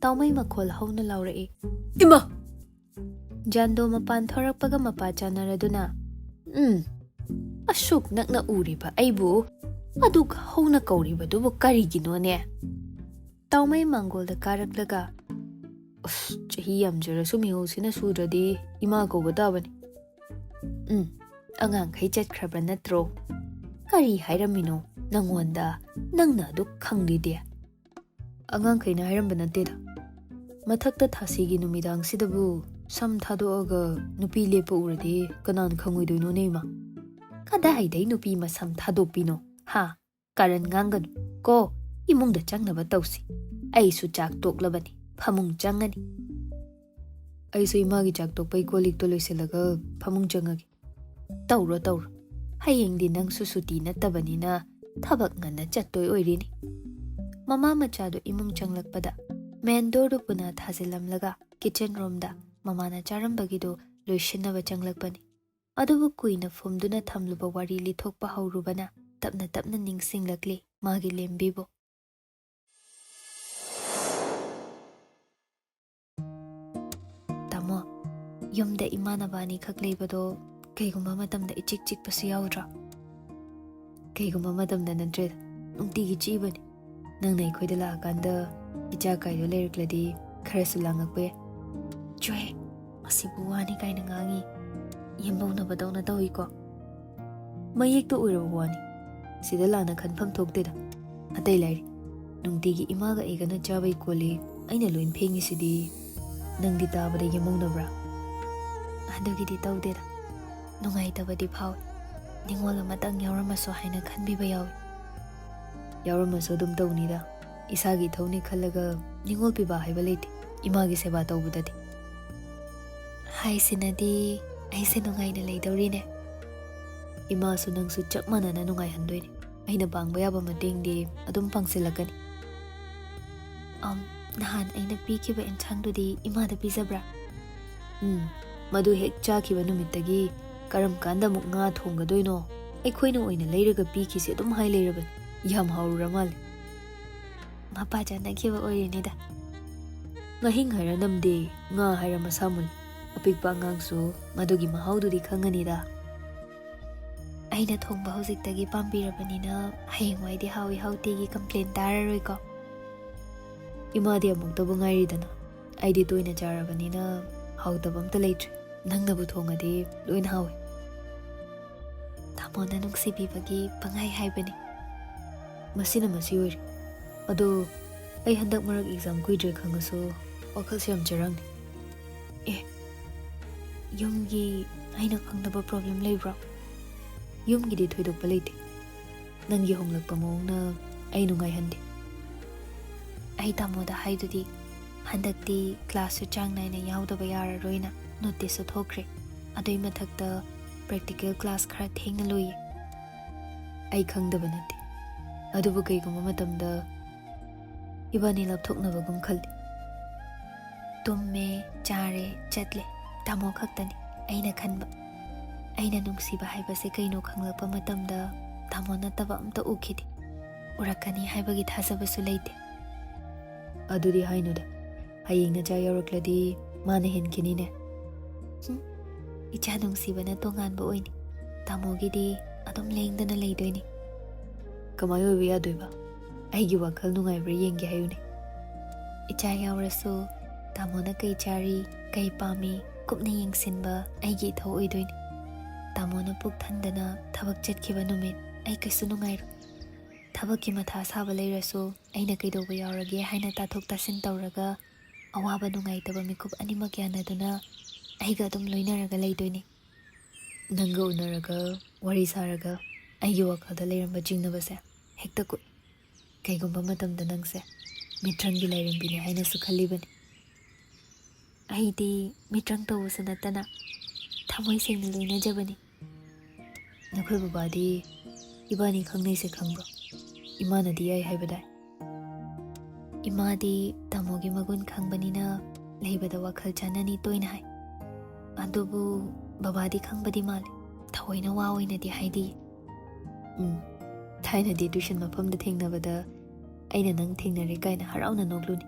ꯇꯥꯎꯃꯩ ꯃꯈꯣꯜ ꯍꯧꯅ ꯂꯥꯎꯔꯛꯏ, "ꯏꯃꯥ!" ꯖꯥꯟꯗꯣ ꯃꯄꯥꯟ ꯊꯣꯔꯛꯄꯒ ꯃꯄꯥ ꯆꯥꯟꯅꯔꯗꯨꯅ, "ꯎꯝ, ꯑꯁꯨꯛ ꯅꯛꯅ ꯎꯔꯤꯕ ꯑꯩꯕꯨ ꯑꯗꯨꯛ ꯍꯧꯅ ꯀꯧꯔꯤꯕꯗꯨꯕꯨ ꯀꯔꯤꯒꯤꯅꯣꯅꯦ?" ꯇꯥꯎꯃꯩ ꯃꯥꯡꯒꯣꯜꯗ ꯀꯥꯔꯛꯂꯒ, "ꯑꯁ, ꯆꯍꯤ ꯌꯥꯝꯖꯔꯁꯨ ꯃꯤꯍꯨꯜꯁꯤꯅ ꯁꯨꯗ꯭ꯔꯗꯤ ꯏꯃꯥ ꯀꯧꯕ ꯇꯥꯕꯅꯤ꯫" "ꯎꯝ, ꯑꯉꯥꯡꯈꯩ ꯆꯠꯈ꯭ꯔꯕ ꯅꯠꯇ꯭ꯔꯣ? ꯀꯔꯤ ꯍꯥꯏꯔꯝꯃꯤꯅꯣ ꯅꯪꯉꯣꯟꯗ? ꯅꯪꯅ ꯑꯗꯨꯛ ꯈꯪꯂꯤꯗꯤ?" "ꯑꯉꯥꯡꯈꯩꯅ ꯍꯥꯏꯔꯝꯕ ꯅꯠꯇꯦꯗ꯫ ꯃꯊꯛꯇ ꯊꯥꯁꯤꯒꯤ ꯅꯨꯃꯤꯗꯥꯡꯁꯤꯗꯕꯨ ꯁꯝ ꯊꯥꯗꯣꯛꯑꯒ ꯅꯨꯄꯤ ꯂꯦꯞꯄ ꯎꯔꯗꯤ ꯀꯅꯥꯅ ꯈꯪꯉꯣꯏꯗꯣꯏꯅꯣꯅꯦ, ꯏꯃꯥ?" "ꯀꯗꯥꯏꯗꯩ ꯅꯨꯄꯤ ꯃꯁꯝ ꯊꯥꯗꯣꯛꯄꯤꯅꯣ, ꯍꯥ? ꯀꯥꯔꯟ ꯉꯥꯡꯒꯅꯨ ꯀꯣ꯫ ꯏꯃꯨꯡꯗ ꯆꯪꯅꯕ ꯇꯧꯁꯤ꯫ ꯑꯩꯁꯨ ꯆꯥꯛ ꯇꯣꯛꯂꯕꯅꯤ, ꯐꯃꯨꯡ ꯆꯪꯉꯅꯤ꯫" "ꯑꯩꯁꯨ ꯏꯃꯥꯒꯤ ꯆꯥꯛ ꯇꯣꯛꯄꯩ ꯀꯣꯜ ꯂꯤꯛꯇꯣ ꯂꯣꯏꯁꯤꯜꯂꯒ ꯐꯃꯨꯡ ꯆꯪꯉꯒꯦ꯫" "ꯇꯧꯔꯣ, ꯇꯧꯔꯣ꯫ ꯍꯌꯦꯡꯗꯤ ꯅꯪꯁꯨ ꯁꯨꯇꯤ ꯅꯠꯇꯕꯅꯤꯅ ꯊꯕꯛ ꯉꯟꯅ ꯆꯠꯇꯣꯏ ꯑꯣꯏꯔꯤꯅꯤ꯫" ꯃꯃꯥ ꯃꯆꯥꯗꯨ ꯏꯃꯨꯡ ꯆꯪꯂꯛꯄꯗ ꯃꯦꯟ ꯗꯣꯔꯗꯨ ꯄꯨꯅꯥ ꯊꯥꯖꯤꯜꯂꯝꯂꯒ ꯀꯤꯆꯟ ꯔꯣꯝꯗ ꯃꯃꯥꯅ ꯆꯥꯔꯝꯕꯒꯤꯗꯨ ꯂꯣꯏꯁꯤꯟꯅꯕ ꯆꯪꯂꯛꯄꯅꯤ꯫ ꯑꯗꯨꯕꯨ ꯀꯨꯏꯅ ꯐꯨꯝꯗꯨꯅ ꯊꯝꯂꯨꯕ ꯋꯥꯔꯤ ꯂꯤꯊꯣꯛꯄ ꯍꯧꯔꯨꯕꯅ ꯇꯞꯅ ꯇꯞꯅ ꯅꯤꯡꯁꯤꯡꯂꯛꯂꯤ ꯃꯥꯒꯤ ꯂꯦꯝꯕꯤꯕꯨ꯫ ꯌꯨꯝꯗ ꯏꯃꯥꯟꯅꯕ ꯑꯅꯤꯈꯛ ꯂꯩꯕꯗꯣ ꯀꯩꯒꯨꯝꯕ ꯃꯇꯝꯗ ꯏꯆꯤꯛ ꯆꯤꯛꯄꯁꯨ ꯌꯥꯎꯗ꯭ꯔꯣ? ꯀꯩꯒꯨꯝꯕ ꯃꯇꯝꯗ ꯅꯠꯇ꯭ꯔꯦꯗ, ꯅꯨꯡꯇꯤꯒꯤ ꯆꯤꯛꯏꯕꯅꯤ꯫ ꯅꯪꯅ ꯑꯩꯈꯣꯏꯗ ꯂꯥꯛꯑꯀꯥꯟꯗ ꯏꯆꯥ ꯀꯥꯏꯗꯣ ꯂꯩꯔꯛꯂꯗꯤ ꯈꯔꯁꯨ ꯂꯥꯡꯉꯛꯄ ꯌꯥꯏ꯫ ꯆꯣꯍꯦ, ꯑꯁꯤꯕꯨ ꯋꯥꯅꯤ ꯀꯥꯏꯅ ꯉꯥꯡꯉꯤ꯫ ꯌꯦꯝꯕꯧꯅꯕꯗꯧꯅ ꯇꯧꯏꯀꯣ꯫ ꯃꯌꯦꯛꯇ ꯑꯣꯏꯔꯕ ꯋꯥꯅꯤ꯫ ꯁꯤꯗ ꯂꯥꯟꯅ ꯈꯟꯐꯝ ꯊꯣꯛꯇꯦꯗ꯫ ꯑꯇꯩ ꯂꯥꯏꯔꯤ, ꯅꯨꯡꯇꯤꯒꯤ ꯏꯃꯥꯒ ꯑꯩꯒꯅ ꯆꯥꯕꯩ ꯀꯣꯜꯂꯤ ꯑꯩꯅ ꯂꯣꯏ ꯐꯦꯡꯉꯤꯁꯤꯗꯤ ꯅꯪꯗꯤ ꯇꯥꯕꯗ ꯌꯦꯝꯕꯧꯅꯕ꯭ꯔꯥ? ꯑꯗꯨꯒꯤꯗꯤ ꯇꯧꯗꯦꯗ꯫ ꯅꯨꯡꯉꯥꯏꯇꯕꯗꯤ ꯐꯥꯎꯏ꯫ ꯅꯤꯡꯉꯣꯜ ꯑꯃꯇꯪ ꯌꯥꯎꯔꯝꯃꯁꯨ ꯍꯥꯏꯅ ꯈꯟꯕꯤꯕ ꯌꯥꯎꯏ꯫ ꯌꯥꯎꯔꯝꯃꯁꯨ ꯑꯗꯨꯝ ꯇꯧꯅꯤꯗ꯫ ꯏꯁꯥꯒꯤ ꯏꯊꯧꯅꯤ ꯈꯜꯂꯒ ꯅꯤꯡꯉꯣꯜ ꯄꯤꯕ ꯍꯥꯏꯕ ꯂꯩꯇꯦ ꯏꯃꯥꯒꯤ ꯁꯦꯕꯥ ꯇꯧꯕꯗꯗꯤ꯫ ꯍꯥꯏꯁꯤꯅꯗꯤ ꯑꯩꯁꯦ ꯅꯨꯡꯉꯥꯏꯅ ꯂꯩꯗꯧꯔꯤꯅꯦ꯫ ꯏꯃꯥꯁꯨ ꯅꯪꯁꯨ ꯆꯞ ꯃꯥꯟꯅꯅ ꯅꯨꯡꯉꯥꯏꯍꯟꯗꯣꯏꯅꯦ꯫ ꯑꯩꯅ ꯄꯥꯡꯕ ꯌꯥꯕ ꯃꯇꯦꯡꯗꯤ ꯑꯗꯨꯝ ꯄꯥꯡꯁꯤꯜꯂꯛꯀꯅꯤ꯫ ꯑꯝ, ꯅꯍꯥꯟ ꯑꯩꯅ ꯄꯤꯈꯤꯕ ꯑꯦꯟꯁꯥꯡꯗꯨꯗꯤ ꯏꯃꯥꯗ ꯄꯤꯖꯕ꯭ꯔꯥ? ꯎꯝ, ꯃꯗꯨ ꯍꯦꯛ ꯆꯥꯈꯤꯕ ꯅꯨꯃꯤꯠꯇꯒꯤ ꯀꯔꯝ ꯀꯥꯟꯗ ꯑꯃꯨꯛ ꯉꯥ ꯊꯣꯡꯒꯗꯣꯏꯅꯣ? ꯑꯩꯈꯣꯏꯅ ꯑꯣꯏꯅ ꯂꯩꯔꯒ ꯄꯤꯈꯤꯁꯦ ꯑꯗꯨꯝ ꯍꯥꯏ ꯂꯩꯔꯕꯅꯤ꯫ ꯌꯥꯝ ꯍꯥꯎꯔꯨꯔ ꯃꯥꯜꯂꯦ꯫ ꯃꯄꯥ ꯆꯥꯅꯈꯤꯕ ꯑꯣꯏꯔꯤꯅꯤꯗ꯫ ꯉꯥꯍꯤꯡ ꯍꯥꯏꯔ ꯅꯝꯗꯦ, ꯉꯥ ꯍꯥꯏꯔ ꯃꯁꯥ ꯃꯨꯜꯂꯤ꯫ ꯑꯄꯤꯛꯄ ꯑꯉꯥꯡꯁꯨ ꯃꯗꯨꯒꯤ ꯃꯍꯥꯎꯗꯨꯗꯤ ꯈꯪꯉꯅꯤꯗ꯫ ꯑꯩꯅ ꯊꯣꯡꯕ ꯍꯧꯖꯤꯛꯇꯒꯤ ꯄꯥꯝꯕꯤꯔꯕꯅꯤꯅ ꯍꯌꯦꯡꯋꯥꯏꯗꯤ ꯍꯥꯎꯏ ꯍꯥꯎꯇꯦꯒꯤ ꯀꯝꯄ꯭ꯂꯦꯟ ꯇꯥꯔꯔꯣꯏꯀꯣ? ꯏꯃꯥꯗꯤ ꯑꯃꯨꯛꯇꯕꯨ ꯉꯥꯏꯔꯤꯗꯅ, ꯑꯩꯗꯤ ꯇꯣꯏꯅ ꯆꯥꯔꯕꯅꯤꯅ ꯍꯥꯎꯇꯕ ꯑꯝꯇ ꯂꯩꯇ꯭ꯔꯦ꯫ ꯅꯪꯅꯕꯨ ꯊꯣꯡꯉꯗꯤ ꯂꯣꯏꯅ ꯍꯥꯎꯏ꯫ ꯇꯥꯃꯣꯅ ꯅꯨꯡꯁꯤꯕꯤꯕꯒꯤ ꯄꯪꯍꯥꯏ ꯍꯥꯏꯕꯅꯤ꯫ ꯃꯁꯤꯅ ꯃꯁꯤ ꯑꯣꯏꯔꯦ꯫ ꯑꯗꯣ ꯑꯩ ꯍꯟꯗꯛ ꯃꯔꯛ ꯑꯦꯛꯖꯥꯝ ꯀꯨꯏꯗ꯭ꯔꯦ ꯈꯪꯉꯁꯨ ꯋꯥꯈꯜꯁꯦ ꯌꯥꯝ ꯆꯔꯥꯡꯅꯩ꯫ ꯑꯦ, ꯌꯨꯝꯒꯤ ꯑꯩꯅ ꯈꯪꯗꯕ ꯄ꯭ꯔꯣꯕ꯭ꯂꯦꯝ ꯂꯩꯕ꯭ꯔꯣ? ꯌꯨꯝꯒꯤꯗꯤ ꯊꯣꯏꯗꯣꯛꯄ ꯂꯩꯇꯦ꯫ ꯅꯪꯒꯤ ꯍꯣꯡꯂꯛꯄ ꯃꯑꯣꯡꯅ ꯑꯩ ꯅꯨꯡꯉꯥꯏꯍꯟꯗꯦ꯫ ꯑꯩ ꯇꯥꯃꯣꯗ ꯍꯥꯏꯗꯨꯗꯤ ꯍꯟꯗꯛꯇꯤ ꯀ꯭ꯂꯥꯁꯁꯨ ꯆꯥꯡ ꯅꯥꯏꯅ ꯌꯥꯎꯗꯕ ꯌꯥꯔꯔꯣꯏꯅ ꯅꯣꯇꯤꯁꯁꯨ ꯊꯣꯛꯈ꯭ꯔꯦ꯫ ꯑꯗꯨꯏ ꯃꯊꯛꯇ ꯄ꯭ꯔꯦꯛꯇꯤꯀꯦꯜ ꯀ꯭ꯂꯥꯁ ꯈꯔ ꯊꯦꯡꯅ ꯂꯣꯏꯌꯦ꯫ ꯑꯩ ꯈꯪꯗꯕ ꯅꯠꯇꯦ, ꯑꯗꯨꯕꯨ ꯀꯩꯒꯨꯝꯕ ꯃꯇꯝꯗ ꯏꯕꯥꯅꯤ ꯂꯥꯞꯊꯣꯛꯅꯕꯒꯨꯝ ꯈꯜꯂꯤ꯫ ꯇꯨꯝꯃꯦ, ꯆꯥꯔꯦ, ꯆꯠꯂꯦ꯫ ꯇꯥꯃꯣ ꯈꯛꯇꯅꯤ ꯑꯩꯅ ꯈꯟꯕ꯫ ꯑꯩꯅ ꯅꯨꯡꯁꯤꯕ ꯍꯥꯏꯕꯁꯦ ꯀꯩꯅꯣ ꯈꯪꯂꯛꯄ ꯃꯇꯝꯗ ꯇꯥꯃꯣ ꯅꯠꯇꯕ ꯑꯝꯇ ꯎꯈꯤꯗꯦ꯫ ꯎꯔꯛꯀꯅꯤ ꯍꯥꯏꯕꯒꯤ ꯊꯥꯖꯕꯁꯨ ꯂꯩꯇꯦ꯫ ꯑꯗꯨꯗꯤ ꯍꯥꯏꯅꯨꯗ, ꯍꯌꯦꯡ ꯅꯆꯥ ꯌꯥꯎꯔꯛꯂꯗꯤ ꯃꯥꯅ ꯍꯦꯟꯈꯤꯅꯤꯅꯦ꯫ ꯍꯨꯝ, ꯏꯆꯥ ꯅꯨꯡꯁꯤꯕꯅ ꯇꯣꯉꯥꯟꯕ ꯑꯣꯏꯅꯤ꯫ ꯇꯥꯃꯣꯒꯤꯗꯤ ꯑꯗꯨꯝ ꯂꯦꯡꯗꯅ ꯂꯩꯗꯣꯏꯅꯤ꯫ ꯀꯃꯥꯏ ꯑꯣꯏꯕ ꯌꯥꯗꯣꯏꯕ? ꯑꯩꯒꯤ ꯋꯥꯈꯜ ꯅꯨꯡꯉꯥꯏꯕ꯭ꯔꯥ ꯌꯦꯡꯒꯦ ꯍꯥꯏꯌꯨꯅꯦ꯫ ꯏꯆꯥ ꯌꯥꯎꯔꯁꯨ ꯇꯥꯃꯣꯅ ꯀꯩ ꯆꯥꯔꯤ, ꯀꯩ ꯄꯥꯝꯃꯤ ꯀꯨꯞꯅ ꯌꯦꯡꯁꯤꯟꯕ ꯑꯩꯒꯤ ꯏꯊꯧ ꯑꯣꯏꯗꯣꯏꯅꯤ꯫ ꯇꯥꯃꯣꯅ ꯄꯨꯛ ꯊꯟꯗꯅ ꯊꯕꯛ ꯆꯠꯈꯤꯕ ꯅꯨꯃꯤꯠ ꯑꯩ ꯀꯩꯁꯨ ꯅꯨꯡꯉꯥꯏꯔꯣꯏ꯫ ꯊꯕꯛꯀꯤ ꯃꯊꯥ ꯁꯥꯕ ꯂꯩꯔꯁꯨ ꯑꯩꯅ ꯀꯩꯗꯧꯕ ꯌꯥꯎꯔꯒꯦ ꯍꯥꯏꯅ ꯇꯥꯊꯣꯛ ꯇꯥꯁꯤꯟ ꯇꯧꯔꯒ ꯑꯋꯥꯕ ꯅꯨꯡꯉꯥꯏꯇꯕ ꯃꯤꯀꯨꯞ ꯑꯅꯤꯃꯛ ꯌꯥꯅꯗꯨꯅ ꯑꯩꯒ ꯑꯗꯨꯝ ꯂꯣꯏꯅꯔꯒ ꯂꯩꯗꯣꯏꯅꯤ꯫ ꯅꯪꯒ ꯎꯅꯔꯒ ꯋꯥꯔꯤ ꯁꯥꯔꯒ ꯑꯩꯒꯤ ꯋꯥꯈꯜꯗ ꯂꯩꯔꯝꯕ ꯆꯤꯡꯅꯕꯁꯦ ꯍꯦꯛꯇ ꯀꯣꯛꯏ꯫ ꯀꯩꯒꯨꯝꯕ ꯃꯇꯝꯗ ꯅꯪꯁꯦ ꯃꯤꯇ꯭ꯔꯪꯒꯤ ꯂꯥꯏꯔꯦꯝꯕꯤꯅꯤ ꯍꯥꯏꯅꯁꯨ ꯈꯜꯂꯤꯕꯅꯤ꯫ ꯑꯩꯗꯤ ꯃꯤꯇ꯭ꯔꯪ ꯇꯧꯕꯁꯨ ꯅꯠꯇꯅ ꯊꯃꯣꯏ ꯁꯦꯡꯅ ꯂꯣꯏꯅꯖꯕꯅꯤ꯫ ꯅꯈꯣꯏ ꯕꯕꯥꯗꯤ ꯏꯕꯥꯅꯤ ꯈꯪꯅꯩꯁꯦ ꯈꯪꯕ꯭ꯔꯣ? ꯏꯃꯥꯅꯗꯤ ꯌꯥꯏ ꯍꯥꯏꯕꯗꯥꯏ? ꯏꯃꯥꯗꯤ ꯇꯥꯃꯣꯒꯤ ꯃꯒꯨꯟ ꯈꯪꯕꯅꯤꯅ ꯂꯩꯕꯗ ꯋꯥꯈꯜ ꯆꯥꯟꯅꯅꯤ ꯇꯣꯏꯅ ꯍꯥꯏ꯫ ꯑꯗꯨꯕꯨ ꯕꯕꯥꯗꯤ ꯈꯪꯕꯗꯤ ꯃꯥꯜꯂꯦ, ꯊꯑꯣꯏꯅ ꯋꯥ ꯑꯣꯏꯅꯗꯤ ꯍꯥꯏꯗꯤ꯫ ꯎꯝ, ꯊꯥꯏꯅꯗꯤ ꯇ꯭ꯌꯨꯁꯟ ꯃꯐꯝꯗ ꯊꯦꯡꯅꯕꯗ ꯑꯩꯅ ꯅꯪ ꯊꯦꯡꯅꯔꯦ ꯀꯥꯏꯅ ꯍꯔꯥꯎꯅ ꯅꯣꯛꯂꯨꯅꯤ꯫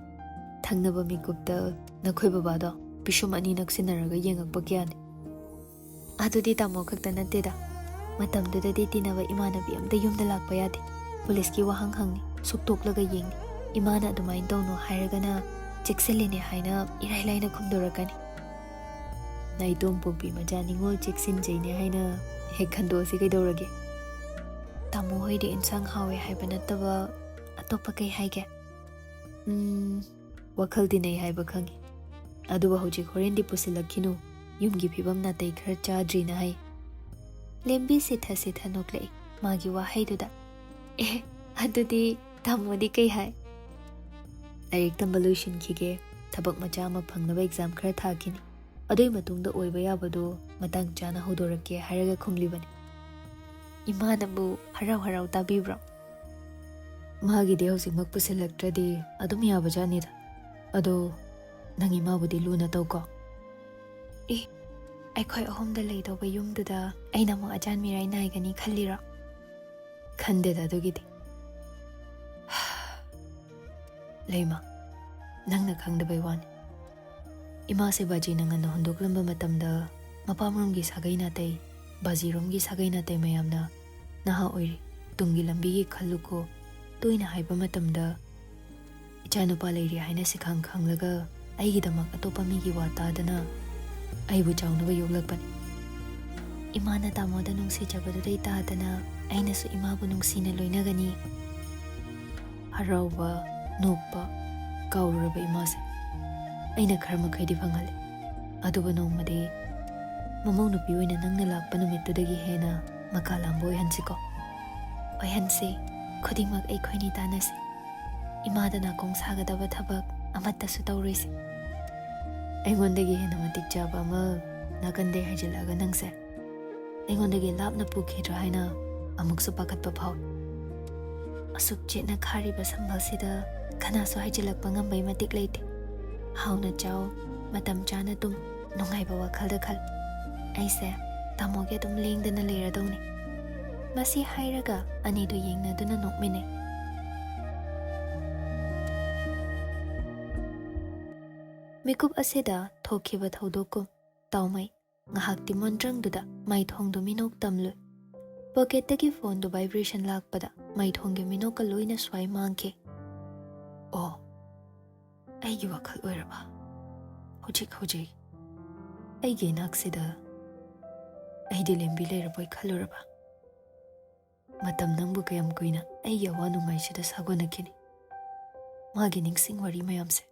ꯊꯪꯅꯕ ꯃꯤꯀꯨꯞꯇ ꯅꯈꯣꯏ ꯕꯕꯥꯗꯣ ꯄꯤꯁꯨꯝ ꯑꯅꯤ ꯅꯛꯁꯤꯟꯅꯔꯒ ꯌꯦꯡꯉꯛꯄ ꯀꯌꯥꯅꯤ꯫ ꯑꯗꯨꯗꯤ ꯇꯥꯃꯣ ꯈꯛꯇ ꯅꯠꯇꯦꯗ, ꯃꯇꯝꯗꯨꯗꯗꯤ ꯇꯤꯟꯅꯕ ꯏꯃꯥꯟꯅꯕꯤ ꯑꯝꯇ ꯌꯨꯝꯗ ꯂꯥꯛꯄ ꯌꯥꯗꯦ꯫ ꯄꯨꯂꯤꯁꯀꯤ ꯋꯥꯍꯪ ꯍꯪꯅꯤ, ꯁꯨꯛꯇꯣꯛꯂꯒ ꯌꯦꯡꯅꯤ꯫ ꯏꯃꯥꯅ ꯑꯗꯨꯃꯥꯏꯅ ꯇꯧꯅꯣ ꯍꯥꯏꯔꯒꯅ ꯆꯦꯛꯁꯤꯜꯂꯤꯅꯦ ꯍꯥꯏꯅ ꯏꯔꯥꯏ ꯂꯥꯏꯅ ꯈꯨꯝꯗꯣꯔꯛꯀꯅꯤ꯫ ꯅꯥꯏꯇꯣꯝ ꯄꯣꯛꯄꯤ ꯃꯆꯥ ꯅꯤꯉꯣꯜ ꯆꯦꯛꯁꯤꯟꯖꯩꯅꯦ ꯍꯥꯏꯅ ꯍꯦꯛ ꯈꯟꯗꯣꯛꯑꯁꯤ ꯀꯩꯗꯧꯔꯒꯦ? ꯇꯥꯃꯣ ꯍꯣꯏꯗꯤ ꯏꯟꯁꯥꯡ ꯍꯥꯎꯋꯦ ꯍꯥꯏꯕ ꯅꯠꯇꯕ ꯑꯇꯣꯞꯄ ꯀꯩ ꯍꯥꯏꯒꯦ? ꯎꯝ, ꯋꯥꯈꯜ ꯇꯤꯟꯅꯩ ꯍꯥꯏꯕ ꯈꯪꯉꯤ꯫ ꯑꯗꯨꯕꯨ ꯍꯧꯖꯤꯛ ꯍꯣꯔꯦꯟꯗꯤ ꯄꯨꯁꯤꯜꯂꯛꯈꯤꯅꯨ, ꯌꯨꯝꯒꯤ ꯐꯤꯕꯝ ꯅꯥꯇꯩ ꯈꯔ ꯆꯥꯗ꯭ꯔꯤꯅ ꯍꯥꯏ꯫ ꯂꯦꯝꯕꯤ ꯁꯤꯊ ꯁꯤꯊ ꯅꯣꯛꯂꯛꯏ꯫ ꯃꯥꯒꯤ ꯋꯥꯍꯩꯗꯨꯗ, "ꯑꯦ, ꯑꯗꯨꯗꯤ ꯇꯥꯃꯣꯗꯤ ꯀꯩ ꯍꯥꯏ?" "ꯂꯥꯏꯔꯤꯛ ꯇꯝꯕ ꯂꯣꯏꯁꯤꯟꯈꯤꯒꯦ, ꯊꯕꯛ ꯃꯆꯥ ꯑꯃ ꯐꯪꯅꯕ ꯑꯦꯛꯖꯥꯝ ꯈꯔ ꯊꯥꯈꯤꯅꯤ꯫ ꯑꯗꯨꯒꯤ ꯃꯇꯨꯡꯗ ꯑꯣꯏꯕ ꯌꯥꯕꯗꯣ ꯃꯇꯥꯡ ꯆꯥꯅ ꯍꯧꯗꯣꯔꯛꯀꯦ" ꯍꯥꯏꯔꯒ ꯈꯨꯝꯂꯤꯕꯅꯤ꯫ ꯏꯃꯥꯅꯕꯨ ꯍꯔꯥꯎ ꯍꯔꯥꯎ ꯇꯥꯕꯤꯕ꯭ꯔꯣ? "ꯃꯥꯒꯤꯗꯤ ꯍꯧꯖꯤꯛꯃꯛ ꯄꯨꯁꯤꯜꯂꯛꯇ꯭ꯔꯗꯤ ꯑꯗꯨꯝ ꯌꯥꯕꯖꯥꯠꯅꯤꯗ꯫ ꯑꯗꯣ ꯅꯪ ꯏꯃꯥꯕꯨꯗꯤ ꯂꯨꯅ ꯇꯧꯀꯣ꯫" "ꯑꯦ, ꯑꯩꯈꯣꯏ ꯑꯍꯨꯝꯗ ꯂꯩꯗꯧꯕ ꯌꯨꯝꯗꯨꯗ ꯑꯩꯅ ꯑꯃꯨꯛ ꯑꯖꯥꯟ ꯃꯤꯔꯥꯏ ꯅꯥꯏꯒꯅꯤ ꯈꯜꯂꯤꯔꯣ?" "ꯈꯟꯗꯦꯗ ꯑꯗꯨꯒꯤꯗꯤ꯫" "ꯂꯩꯃ, ꯅꯪꯅ ꯈꯪꯗꯕꯩ ꯋꯥꯅꯤ꯫ ꯏꯃꯥꯁꯦ ꯕꯥꯖꯤꯅ ꯉꯟꯅ ꯍꯨꯟꯗꯣꯛꯂꯝꯕ ꯃꯇꯝꯗ, ꯃꯄꯥꯝꯔꯣꯝꯒꯤ ꯁꯥꯒꯩ ꯅꯥꯇꯩ, ꯕꯥꯖꯤꯔꯣꯝꯒꯤ ꯁꯥꯒꯩ ꯅꯥꯇꯩ ꯃꯌꯥꯝꯅ "ꯅꯍꯥ ꯑꯣꯏꯔꯤ, ꯇꯨꯡꯒꯤ ꯂꯝꯕꯤꯒꯤ ꯈꯜꯂꯨꯀꯣ" ꯇꯣꯏꯅ ꯍꯥꯏꯕ ꯃꯇꯝꯗ, ꯏꯆꯥꯅꯨꯄꯥ ꯂꯩꯔꯤ ꯍꯥꯏꯅ ꯁꯤꯈꯥꯡ ꯈꯥꯡꯂꯒ ꯑꯩꯒꯤꯗꯃꯛ ꯑꯇꯣꯞꯄ ꯃꯤꯒꯤ ꯋꯥ ꯇꯥꯗꯅ ꯑꯩꯕꯨ ꯆꯥꯎꯅꯕ ꯌꯣꯛꯂꯛꯄꯅꯤ꯫ ꯏꯃꯥꯅ ꯇꯥꯃꯣꯗ ꯅꯨꯡꯁꯤꯖꯕꯗꯨꯗꯩ ꯇꯥꯗꯅ ꯑꯩꯅꯁꯨ ꯏꯃꯥꯕꯨ ꯅꯨꯡꯁꯤꯅ ꯂꯣꯏꯅꯒꯅꯤ꯫ ꯍꯔꯥꯎꯕ, ꯅꯣꯛꯄ, ꯀꯥꯎꯔꯨꯔꯕ ꯏꯃꯥꯁꯦ ꯑꯩꯅ ꯈꯔ ꯃꯈꯩꯗꯤ ꯐꯪꯍꯜꯂꯦ꯫ ꯑꯗꯨꯕꯨ ꯅꯣꯡꯃꯗꯤ ꯃꯃꯧ ꯅꯨꯄꯤ ꯑꯣꯏꯅ ꯅꯪꯅ ꯂꯥꯛꯄ ꯅꯨꯃꯤꯠꯇꯨꯗꯒꯤ ꯍꯦꯟꯅ ꯃꯀꯥ ꯂꯥꯝꯕ ꯑꯣꯏꯍꯟꯁꯤꯀꯣ꯫ ꯑꯣꯏꯍꯟꯁꯤ꯫ ꯈꯨꯗꯤꯡꯃꯛ ꯑꯩꯈꯣꯏꯅꯤ ꯇꯥꯟꯅꯁꯤ꯫ ꯏꯃꯥꯗ ꯅꯥꯀꯣꯡ ꯁꯥꯒꯗꯕ ꯊꯕꯛ ꯑꯃꯠꯇꯁꯨ ꯇꯧꯔꯣꯏꯁꯤ꯫ ꯑꯩꯉꯣꯟꯗꯒꯤ ꯍꯦꯟꯅ ꯃꯇꯤꯛ ꯆꯥꯕ ꯑꯃ ꯅꯥꯀꯟꯗꯩ ꯍꯥꯏꯖꯤꯜꯂꯛꯑꯒ ꯅꯪꯁꯦ ꯑꯩꯉꯣꯟꯗꯒꯤ ꯂꯥꯞꯅ ꯄꯨꯈꯤꯗ꯭ꯔꯥ ꯍꯥꯏꯅ ꯑꯃꯨꯛꯁꯨ ꯄꯥꯈꯠꯄ ꯐꯥꯎꯏ꯫ ꯑꯁꯨꯛ ꯆꯦꯠꯅ ꯈꯥꯔꯤꯕ ꯁꯝꯕꯜꯁꯤꯗ ꯀꯅꯥꯁꯨ ꯍꯥꯏꯖꯤꯜꯂꯛꯄ ꯉꯝꯕꯩ ꯃꯇꯤꯛ ꯂꯩꯇꯦ꯫ ꯍꯥꯎꯅ ꯆꯥꯎ, ꯃꯇꯝ ꯆꯥꯅ ꯇꯨꯝ, ꯅꯨꯡꯉꯥꯏꯕ ꯋꯥꯈꯜꯗ ꯈꯜ꯫ ꯑꯩꯁꯦ ꯇꯥꯃꯣꯒꯤ ꯑꯗꯨꯝ ꯂꯦꯡꯗꯅ ꯂꯩꯔꯗꯧꯅꯤ꯫ ꯃꯁꯤ ꯍꯥꯏꯔꯒ ꯑꯅꯤꯗꯨ ꯌꯦꯡꯅꯗꯨꯅ ꯅꯣꯛꯃꯤꯟꯅꯩ꯫ ꯃꯤꯀꯨꯞ ꯑꯁꯤꯗ ꯊꯣꯛꯈꯤꯕ ꯊꯧꯗꯣꯛꯀꯨꯝ ꯇꯥꯎꯃꯩ ꯉꯥꯏꯍꯥꯛꯇꯤ ꯃꯣꯟꯗ꯭ꯔꯪꯗꯨꯗ ꯃꯥꯏꯊꯣꯡꯗꯨ ꯃꯤꯅꯣꯛ ꯇꯝꯂꯨꯏ꯫ ꯄꯣꯀꯦꯠꯇꯒꯤ ꯐꯣꯟꯗꯨ ꯚꯥꯏꯕ꯭ꯔꯦꯁꯟ ꯂꯥꯛꯄꯗ ꯃꯥꯏꯊꯣꯡꯒꯤ ꯃꯤꯅꯣꯛꯀ ꯂꯣꯏꯅ ꯁ꯭ꯋꯥꯏ ꯃꯥꯡꯈꯤ꯫ ꯑꯣ, ꯑꯩꯒꯤ ꯋꯥꯈꯜ ꯑꯣꯏꯔꯕ? ꯍꯧꯖꯤꯛ ꯍꯧꯖꯤꯛ ꯑꯩꯒꯤ ꯏꯅꯥꯛꯁꯤꯗ ꯑꯩꯗꯤ ꯂꯦꯝꯕꯤ ꯂꯩꯔꯕꯣꯏ ꯈꯜꯂꯨꯔꯕ? ꯃꯇꯝ ꯅꯪꯕꯨ ꯀꯌꯥꯝ ꯀꯨꯏꯅ ꯑꯩꯒꯤ ꯑꯋꯥ ꯅꯨꯡꯉꯥꯏꯁꯤꯗ ꯁꯥꯒꯣꯟꯅꯈꯤꯅꯤ? ꯃꯥꯒꯤ ꯅꯤꯡꯁꯤꯡ ꯋꯥꯔꯤ ꯃꯌꯥꯝꯁꯦ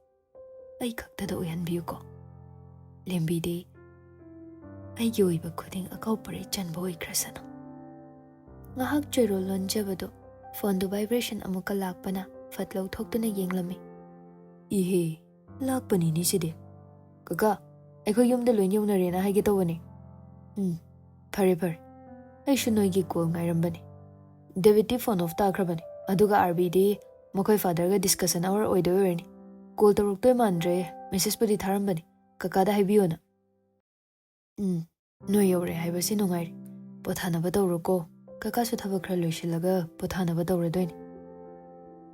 ꯑꯩ ꯈꯛꯇꯗ ꯑꯣꯏꯍꯟꯕꯤꯌꯨꯀꯣ꯫ ꯂꯦꯝꯕꯤꯗꯤ ꯑꯩꯒꯤ ꯑꯣꯏꯕ ꯈꯨꯗꯤꯡ ꯑꯀꯥꯎ ꯄꯔꯩ ꯆꯟꯕ ꯑꯣꯏꯈ꯭ꯔꯁꯅꯨ꯫ ꯉꯥꯏꯍꯥꯛ ꯆꯣꯏꯔꯣꯜ ꯂꯣꯟꯖꯕꯗꯨ ꯐꯣꯟꯗꯨ ꯚꯥꯏꯕ꯭ꯔꯦꯁꯟ ꯑꯃꯨꯛꯀ ꯂꯥꯛꯄꯅ ꯐꯠ ꯂꯧꯊꯣꯛꯇꯨꯅ ꯌꯦꯡꯂꯝꯃꯤ꯫ ꯏꯍꯦ, ꯂꯥꯛꯄꯅꯤꯅꯦ ꯁꯤꯗꯤ꯫ ꯀꯀꯥ, ꯑꯩꯈꯣꯏ ꯌꯨꯝꯗ ꯂꯣꯏ ꯌꯧꯅꯔꯦꯅ ꯍꯥꯏꯒꯦ ꯇꯧꯕꯅꯦ꯫ ꯎꯝ, ꯐꯔꯦ ꯐꯔꯦ꯫ ꯑꯩꯁꯨ ꯅꯣꯏꯒꯤ ꯀꯣꯜ ꯉꯥꯏꯔꯝꯕꯅꯦ꯫ ꯗꯦꯕꯤꯠꯇꯤ ꯐꯣꯟ ꯑꯣꯐ ꯇꯥꯈ꯭ꯔꯕꯅꯦ, ꯑꯗꯨꯒ ꯑꯥꯔꯕꯤꯗꯤ ꯃꯈꯣꯏ ꯐꯥꯗꯔꯒ ꯗꯤꯁꯀꯁꯟ ꯑꯋꯥꯔ ꯑꯣꯏꯗꯣꯏ ꯑꯣꯏꯔꯅꯤ꯫ ꯀꯣꯜ ꯇꯧꯔꯛꯇꯣꯏ ꯃꯥꯟꯗ꯭ꯔꯦ, ꯃꯦꯁꯦꯖꯄꯨꯗꯤ ꯊꯥꯔꯝꯕꯅꯤ꯫ ꯀꯀꯥꯗ ꯍꯥꯏꯕꯤꯌꯣꯅ꯫ ꯎꯝ, ꯅꯣꯏ ꯌꯧꯔꯦ ꯍꯥꯏꯕꯁꯤ ꯅꯨꯡꯉꯥꯏꯔꯦ꯫ ꯄꯣꯊꯥꯅꯕ ꯇꯧꯔꯣꯀꯣ꯫ ꯀꯀꯥꯁꯨ ꯊꯕꯛ ꯈꯔ ꯂꯣꯏꯁꯤꯜꯂꯒ ꯄꯣꯊꯥꯅꯕ ꯇꯧꯔꯗꯣꯏꯅꯦ꯫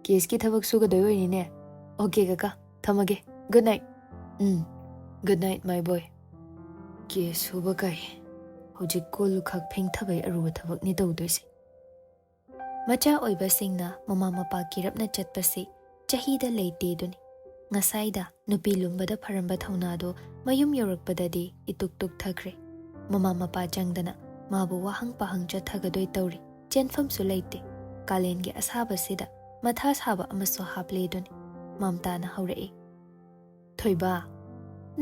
ꯀꯦꯁꯀꯤ ꯊꯕꯛ ꯁꯨꯒꯗꯣꯏ ꯑꯣꯏꯅꯤꯅꯦ꯫ ꯑꯣꯀꯦ ꯀꯀꯥ, ꯊꯝꯃꯒꯦ꯫ Good night. Um, Good night, my boy. ꯀꯦ ꯁꯨꯕ ꯀꯥꯏ꯫ ꯍꯧꯖꯤꯛ ꯀꯣꯜ ꯂꯨꯈꯥꯛ ꯐꯦꯡꯊꯕꯩ ꯑꯔꯨꯕ ꯊꯕꯛꯅꯤ ꯇꯧꯗꯣꯏꯁꯦ꯫ ꯃꯆꯥ ꯑꯣꯏꯕꯁꯤꯡꯅ ꯃꯃꯥ ꯃꯄꯥ ꯀꯤꯔꯞꯅ ꯆꯠꯄꯁꯤ ꯆꯍꯤꯗ ꯂꯩꯇꯦꯗꯨꯅꯤ꯫ ꯉꯁꯥꯏꯗ ꯅꯨꯄꯤ ꯂꯨꯝꯕꯗ ꯐꯔꯝꯕ ꯊꯧꯅꯥꯗꯣ ꯃꯌꯨꯝ ꯌꯧꯔꯛꯄꯗꯗꯤ ꯏꯇꯨꯛ ꯇꯨꯛꯊꯈ꯭ꯔꯦ꯫ ꯃꯃꯥ ꯃꯄꯥ ꯆꯪꯗꯅ ꯃꯥꯕꯨ ꯋꯥꯍꯪ ꯄꯥꯍꯪ ꯆꯠꯊꯒꯗꯣꯏ ꯇꯧꯔꯤ꯫ ꯆꯦꯟꯐꯝꯁꯨ ꯂꯩꯇꯦ꯫ ꯀꯥꯂꯦꯟꯒꯤ ꯑꯁꯥꯕꯁꯤꯗ ꯃꯊꯥ ꯁꯥꯕ ꯑꯃꯁꯨ ꯍꯥꯞꯂꯦꯗꯨꯅꯤ꯫ ꯃꯝꯇꯥꯅ ꯍꯧꯔꯛꯏ, "ꯊꯣꯏꯕ,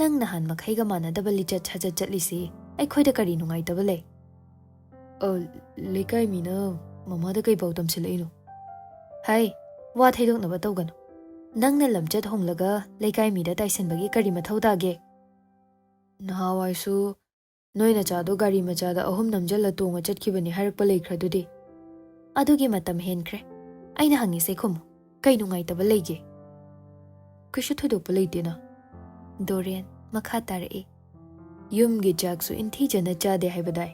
ꯅꯪ ꯅꯍꯥꯟ ꯃꯈꯩꯒ ꯃꯥꯟꯅꯗꯕ ꯂꯤꯆꯠ ꯁꯥꯖꯠ ꯆꯠꯂꯤꯁꯤ ꯑꯩꯈꯣꯏꯗ ꯀꯔꯤ ꯅꯨꯡꯉꯥꯏꯇꯕ ꯂꯩ?" "ꯑ, ꯂꯩꯀꯥꯏ ꯃꯤꯅ ꯃꯃꯥꯗ ꯀꯩ ꯄꯥꯎ ꯇꯝꯁꯤꯜꯂꯛꯏꯅꯣ?" "ꯍꯩ, ꯋꯥ ꯊꯩꯗꯣꯛꯅꯕ ꯇꯧꯒꯅꯨ꯫ ꯅꯪꯅ ꯂꯝꯆꯠ ꯍꯣꯡꯂꯒ ꯂꯩꯀꯥꯏ ꯃꯤꯗ ꯇꯥꯏꯁꯤꯟꯕꯒꯤ ꯀꯔꯤ ꯃꯊꯧ ꯇꯥꯒꯦ? ꯅꯍꯥꯟꯋꯥꯏꯁꯨ ꯅꯣꯏ ꯅꯆꯥꯗꯣ ꯒꯥꯔꯤ ꯃꯆꯥꯗ ꯑꯍꯨꯝ ꯅꯝꯖꯜꯂ ꯇꯣꯡꯉ ꯆꯠꯈꯤꯕꯅꯤ ꯍꯥꯏꯔꯛꯄ ꯂꯩꯈ꯭ꯔꯗꯨꯗꯤ?" "ꯑꯗꯨꯒꯤ ꯃꯇꯝ ꯍꯦꯟꯈ꯭ꯔꯦ꯫ ꯑꯩꯅ ꯍꯪꯉꯤꯁꯦ ꯈꯨꯝꯃꯨ, ꯀꯩ ꯅꯨꯡꯉꯥꯏꯇꯕ ꯂꯩꯒꯦ?" "ꯀꯩꯁꯨ ꯊꯣꯏꯗꯣꯛꯄ ꯂꯩꯇꯦꯅ꯫" ꯗꯣꯔꯦꯟ ꯃꯈꯥ ꯇꯥꯔꯛꯏ, "ꯌꯨꯝꯒꯤ ꯆꯥꯛꯁꯨ ꯏꯟꯊꯤꯖꯅ ꯆꯥꯗꯦ ꯍꯥꯏꯕꯗꯥꯏ?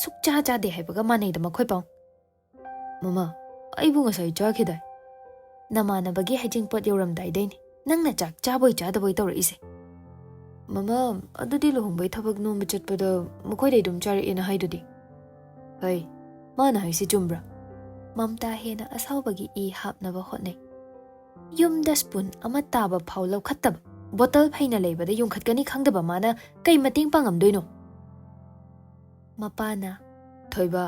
ꯁꯨꯛꯆꯥ ꯆꯥꯗꯦ ꯍꯥꯏꯕꯒ ꯃꯥꯟꯅꯩꯗ ꯃꯈꯣꯏ ꯄꯥꯎ꯫" "ꯃꯃꯥ, ꯑꯩꯕꯨ ꯉꯁꯥꯏ ꯆꯥꯈꯤꯗꯥꯏ?" "ꯅꯃꯥꯟꯅꯕꯒꯤ ꯍꯩꯖꯤꯡꯄꯣꯠ ꯌꯧꯔꯝꯗꯥꯏꯗꯩꯅꯤ ꯅꯪꯅ ꯆꯥꯛ ꯆꯥꯕꯣꯏ ꯆꯥꯗꯕꯣꯏ ꯇꯧꯔꯛꯏꯁꯦ꯫" "ꯃꯃꯥ, ꯑꯗꯨꯗꯤ ꯂꯨꯍꯣꯡꯕꯩ ꯊꯕꯛ ꯅꯣꯝꯕ ꯆꯠꯄꯗ ꯃꯈꯣꯏꯗꯩ ꯑꯗꯨꯝ ꯆꯥꯔꯛꯑꯦꯅ ꯍꯥꯏꯗꯨꯗꯤ?" "ꯍꯩ, ꯃꯥꯅ ꯍꯥꯏꯁꯤ ꯆꯨꯝꯕ꯭ꯔꯥ?" ꯃꯝꯇꯥ ꯍꯦꯟꯅ ꯑꯁꯥꯎꯕꯒꯤ ꯏ ꯍꯥꯞꯅꯕ ꯍꯣꯠꯅꯩ꯫ "ꯌꯨꯝꯗ ꯁ꯭ꯄꯨꯟ ꯑꯃ ꯇꯥꯕ ꯐꯥꯎ ꯂꯧꯈꯠꯇꯕ, ꯕꯣꯇꯜ ꯐꯩꯅ ꯂꯩꯕꯗ ꯌꯨꯡꯈꯠꯀꯅꯤ ꯈꯪꯗꯕ ꯃꯥꯅ ꯀꯩ ꯃꯇꯦꯡ ꯄꯥꯡꯉꯝꯗꯣꯏꯅꯣ?" ꯃꯄꯥꯅ, "ꯊꯣꯏꯕ,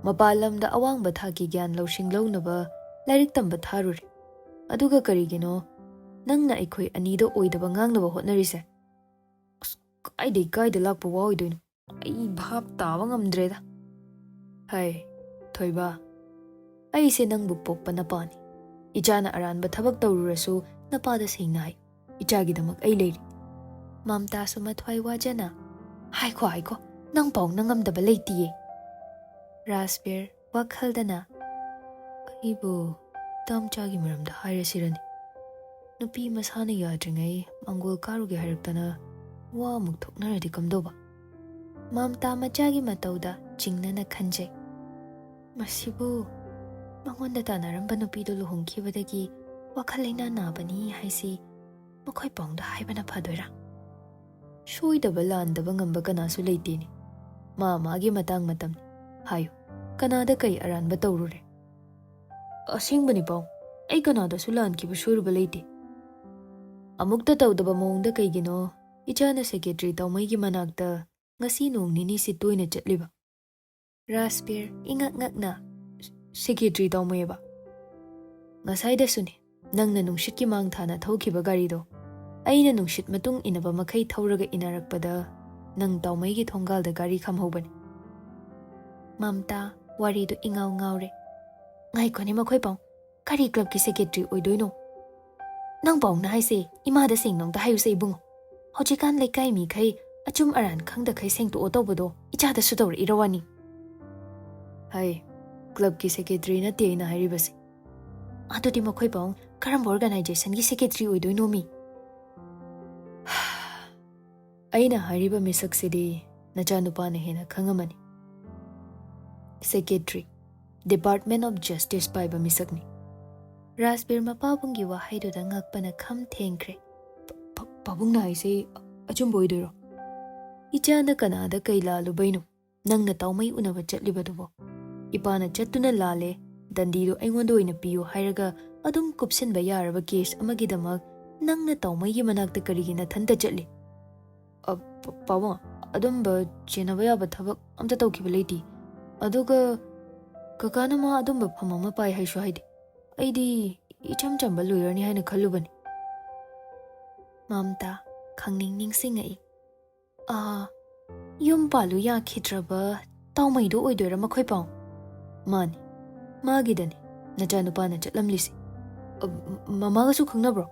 ꯃꯄꯥꯟ ꯂꯝꯗ ꯑꯋꯥꯡꯕ ꯊꯥꯛꯀꯤ ꯒ꯭ꯌꯥꯟ ꯂꯧꯁꯤꯡ ꯂꯧꯅꯕ ꯂꯥꯏꯔꯤꯛ ꯇꯝꯕ ꯊꯥꯔꯨꯔꯦ꯫ ꯑꯗꯨꯒ ꯀꯔꯤꯒꯤꯅꯣ ꯅꯪꯅ ꯑꯩꯈꯣꯏ ꯑꯅꯤꯗ ꯑꯣꯏꯗꯕ ꯉꯥꯡꯅꯕ ꯍꯣꯠꯅꯔꯤꯁꯦ? ꯑꯁ, ꯀꯥꯏꯗꯩ ꯀꯥꯏꯗ ꯂꯥꯛꯄ ꯋꯥ ꯑꯣꯏꯗꯣꯏꯅꯣ? ꯑꯩ ꯚꯥꯞ ꯇꯥꯕ ꯉꯝꯗ꯭ꯔꯦꯗ꯫" "ꯍꯩ, ꯊꯣꯏꯕ, ꯑꯩꯁꯦ ꯅꯪꯕꯨ ꯄꯣꯛꯄ ꯅꯄꯥꯅꯤ꯫ ꯏꯆꯥꯅ ꯑꯔꯥꯟꯕ ꯊꯕꯛ ꯇꯧꯔꯨꯔꯁꯨ ꯅꯄꯥꯗ ꯁꯦꯡꯅ ꯍꯥꯏ, ꯏꯆꯥꯒꯤꯗꯃꯛ ꯑꯩ ꯂꯩꯔꯤ꯫" ꯃꯝꯇꯥꯁꯨ ꯃꯊ꯭ꯋꯥꯏ ꯋꯥꯖꯅ, "ꯍꯥꯏꯈꯣ, ꯍꯥꯏꯈꯣ, ꯅꯪ ꯄꯥꯎꯅ ꯉꯝꯗꯕ ꯂꯩꯇꯤꯌꯦ꯫" ꯔꯥꯖꯕꯤꯔ ꯋꯥꯈꯜꯗꯅ, "ꯑꯩꯕꯨ ꯏꯇꯥꯝꯆꯥꯒꯤ ꯃꯔꯝꯗ ꯍꯥꯏꯔꯁꯤꯔꯅꯤ? ꯅꯨꯄꯤ ꯃꯁꯥꯅ ꯌꯥꯗ꯭ꯔꯤꯉꯩ ꯃꯥꯡꯒꯣꯜ ꯀꯥꯔꯨꯒꯦ ꯍꯥꯏꯔꯛꯇꯅ ꯋꯥ ꯑꯃꯨꯛ ꯊꯣꯛꯅꯔꯗꯤ ꯀꯝꯗꯧꯕ?" ꯃꯝꯇꯥ ꯃꯆꯥꯒꯤ ꯃꯇꯧꯗ ꯆꯤꯡꯅꯅ ꯈꯟꯖꯩ꯫ "ꯃꯁꯤꯕꯨ ꯃꯉꯣꯟꯗ ꯇꯥꯟꯅꯔꯝꯕ ꯅꯨꯄꯤꯗꯨ ꯂꯨꯍꯣꯡꯈꯤꯕꯗꯒꯤ ꯋꯥꯈꯜ ꯂꯩꯅꯥ ꯅꯥꯕꯅꯤ ꯍꯥꯏꯁꯤ ꯃꯈꯣꯏ ꯄꯥꯎꯗ ꯍꯥꯏꯕꯅ ꯐꯗꯣꯏꯔꯥ?" ꯁꯣꯏꯗꯕ ꯂꯥꯟꯗꯕ ꯉꯝꯕ ꯀꯅꯥꯁꯨ ꯂꯩꯇꯦꯅꯦ꯫ ꯃꯥ ꯃꯥꯒꯤ ꯃꯇꯥꯡ ꯃꯇꯝꯅꯤ꯫ ꯍꯥꯏꯌꯨ, ꯀꯅꯥꯗ ꯀꯩ ꯑꯔꯥꯟꯕ ꯇꯧꯔꯨꯔꯦ? ꯑꯁꯦꯡꯕꯅꯤ ꯄꯥꯎ, ꯑꯩ ꯀꯅꯥꯗꯁꯨ ꯂꯥꯟꯈꯤꯕ ꯁꯣꯏꯔꯨꯕ ꯂꯩꯇꯦ꯫ ꯑꯃꯨꯛꯇ ꯇꯧꯗꯕ ꯃꯑꯣꯡꯗ ꯀꯩꯒꯤꯅꯣ ꯏꯆꯥꯅ ꯁꯦꯀ꯭ꯔꯦꯇꯔꯤ ꯇꯥꯎꯃꯩꯒꯤ ꯃꯅꯥꯛꯇ ꯉꯁꯤ ꯅꯣꯡ ꯅꯤꯅꯤꯁꯤ ꯇꯣꯏꯅ ꯆꯠꯂꯤꯕ? ꯔꯥꯖꯕꯤꯔ ꯏꯉꯛ ꯉꯛꯅ, "ꯁꯦꯀ꯭ꯔꯦꯇꯔꯤ ꯇꯥꯎꯃꯩꯑꯕ? ꯉꯁꯥꯏꯗꯁꯨꯅꯦ, ꯅꯪꯅ ꯅꯨꯡꯁꯤꯠꯀꯤ ꯃꯥꯡ ꯊꯥꯅ ꯊꯧꯈꯤꯕ ꯒꯥꯔꯤꯗꯣ ꯑꯩꯅ ꯅꯨꯡꯁꯤꯠ ꯃꯇꯨꯡ ꯏꯟꯅꯕ ꯃꯈꯩ ꯊꯧꯔꯒ ꯏꯟꯅꯔꯛꯄꯗ ꯅꯪ ꯇꯥꯎꯃꯩꯒꯤ ꯊꯣꯡꯒꯥꯜꯗ ꯒꯥꯔꯤ ꯈꯥꯝꯍꯧꯕꯅꯤ꯫" ꯃꯝꯇꯥ ꯋꯥꯔꯤꯗꯨ ꯏꯉꯥꯎ ꯉꯥꯎꯔꯦ꯫ "ꯉꯥꯏꯈꯣꯅꯦ ꯃꯈꯣꯏ ꯄꯥꯎ, ꯀꯔꯤ ꯀ꯭ꯂꯕꯀꯤ ꯁꯦꯀ꯭ꯔꯦꯇꯔꯤ ꯑꯣꯏꯗꯣꯏꯅꯣ? ꯅꯪ ꯄꯥꯎꯅ ꯍꯥꯏꯁꯦ ꯏꯃꯥꯗ ꯁꯦꯡꯅ ꯑꯝꯇ ꯍꯥꯏꯌꯨꯁꯦ ꯏꯕꯨꯡꯉꯣ꯫ ꯍꯧꯖꯤꯛꯀꯥꯟ ꯂꯩꯀꯥꯏ ꯃꯤꯈꯩ ꯑꯆꯨꯝ ꯑꯔꯥꯟ ꯈꯪꯗꯈꯩ ꯁꯦꯡꯇꯣꯛꯑꯣ ꯇꯧꯕꯗꯣ ꯏꯆꯥꯗꯁꯨ ꯇꯧꯔꯛꯏꯔ ꯋꯥꯅꯤ?" "ꯍꯥꯏ, ꯀ꯭ꯂꯕꯀꯤ ꯁꯦꯀ꯭ꯔꯦꯇꯔꯤ ꯅꯠꯇꯦ ꯑꯩꯅ ꯍꯥꯏꯔꯤꯕꯁꯦ꯫" "ꯑꯗꯨꯗꯤ ꯃꯈꯣꯏ ꯄꯥꯎ ꯀꯔꯝꯕ ꯑꯣꯔꯒꯅꯥꯏꯖꯦꯁꯟꯒꯤ ꯁꯦꯀ꯭ꯔꯦꯇꯔꯤ ꯑꯣꯏꯗꯣꯏꯅꯣꯃꯤ?" "ꯑꯩꯅ ꯍꯥꯏꯔꯤꯕ ꯃꯤꯁꯛꯁꯤꯗꯤ ꯅꯆꯥꯅꯨꯄꯥꯅ ꯍꯦꯟꯅ ꯈꯪꯉꯝꯃꯅꯤ꯫ ꯁꯦꯀ꯭ꯔꯦꯇꯔꯤ, ꯗꯤꯄꯥꯔꯠꯃꯦꯟ ꯑꯣꯐ ꯖꯁꯇꯤꯁ ꯄꯥꯏꯕ ꯃꯤꯁꯛꯅꯤ꯫" ꯔꯥꯖꯕꯤꯔ ꯃꯄꯥꯕꯨꯡꯒꯤ ꯋꯥꯍꯩꯗꯨꯗ ꯉꯛꯄꯅ ꯈꯝ ꯊꯦꯡꯈ꯭ꯔꯦ꯫ "ꯄ-, ꯄ-, ꯄꯥꯕꯨꯡꯅ ꯍꯥꯏꯁꯦ ꯑꯆꯨꯝꯕ ꯑꯣꯏꯗꯣꯏꯔꯣ?" "ꯏꯆꯥꯅ ꯀꯅꯥꯗ ꯀꯩ ꯂꯥꯜꯂꯨꯕꯩꯅꯣ ꯅꯪꯅ ꯇꯥꯎꯃꯩ ꯎꯅꯕ ꯆꯠꯂꯤꯕꯗꯨꯕꯣ? ꯏꯄꯥꯅ ꯆꯠꯇꯨꯅ ꯂꯥꯜꯂꯦ, ꯗꯟꯗꯤꯗꯨ ꯑꯩꯉꯣꯟꯗ ꯑꯣꯏꯅ ꯄꯤꯌꯨ ꯍꯥꯏꯔꯒ ꯑꯗꯨꯝ ꯀꯨꯞꯁꯤꯟꯕ ꯌꯥꯔꯕ ꯀꯦꯁ ꯑꯃꯒꯤꯗꯃꯛ ꯅꯪꯅ ꯇꯥꯎꯃꯩꯒꯤ ꯃꯅꯥꯛꯇ ꯀꯔꯤꯒꯤ ꯅꯊꯟꯇ ꯆꯠꯂꯤ?" "ꯑ, ꯄ-, ꯄꯥꯕꯨꯡ, ꯑꯗꯨꯝꯕ ꯆꯦꯟꯅꯕ ꯌꯥꯕ ꯊꯕꯛ ꯑꯝꯇ ꯇꯧꯈꯤꯕ ꯂꯩꯇꯦ꯫ ꯑꯗꯨꯒ ꯀꯀꯥꯅ ꯃꯥ ꯑꯗꯨꯝꯕ ꯐꯝ ꯑꯃ ꯄꯥꯏ ꯍꯥꯏꯁꯨ ꯍꯥꯏꯗꯦ꯫ ꯑꯩꯗꯤ ꯏꯆꯝ ꯆꯝꯕ ꯂꯣꯌꯔꯅꯤ ꯍꯥꯏꯅ ꯈꯜꯂꯨꯕꯅꯤ꯫" ꯃꯝꯇꯥ ꯈꯪꯅꯤꯡ ꯅꯤꯡꯁꯤꯡꯉꯛꯏ꯫ "ꯑꯥ, ꯌꯨꯝ ꯄꯥꯜꯂꯨ ꯌꯥꯈꯤꯗ꯭ꯔꯕ ꯇꯥꯎꯃꯩꯗꯣ ꯑꯣꯏꯗꯣꯏꯔꯥ ꯃꯈꯣꯏ ꯄꯥꯎ?" "ꯃꯥꯅꯤ, ꯃꯥꯒꯤꯗꯅꯤ ꯅꯆꯥꯅꯨꯄꯥꯅ ꯆꯠꯂꯝꯂꯤꯁꯦ꯫" "ꯑ, ꯃ-, ꯃꯃꯥꯒꯁꯨ ꯈꯪꯅꯕ꯭ꯔꯣ?"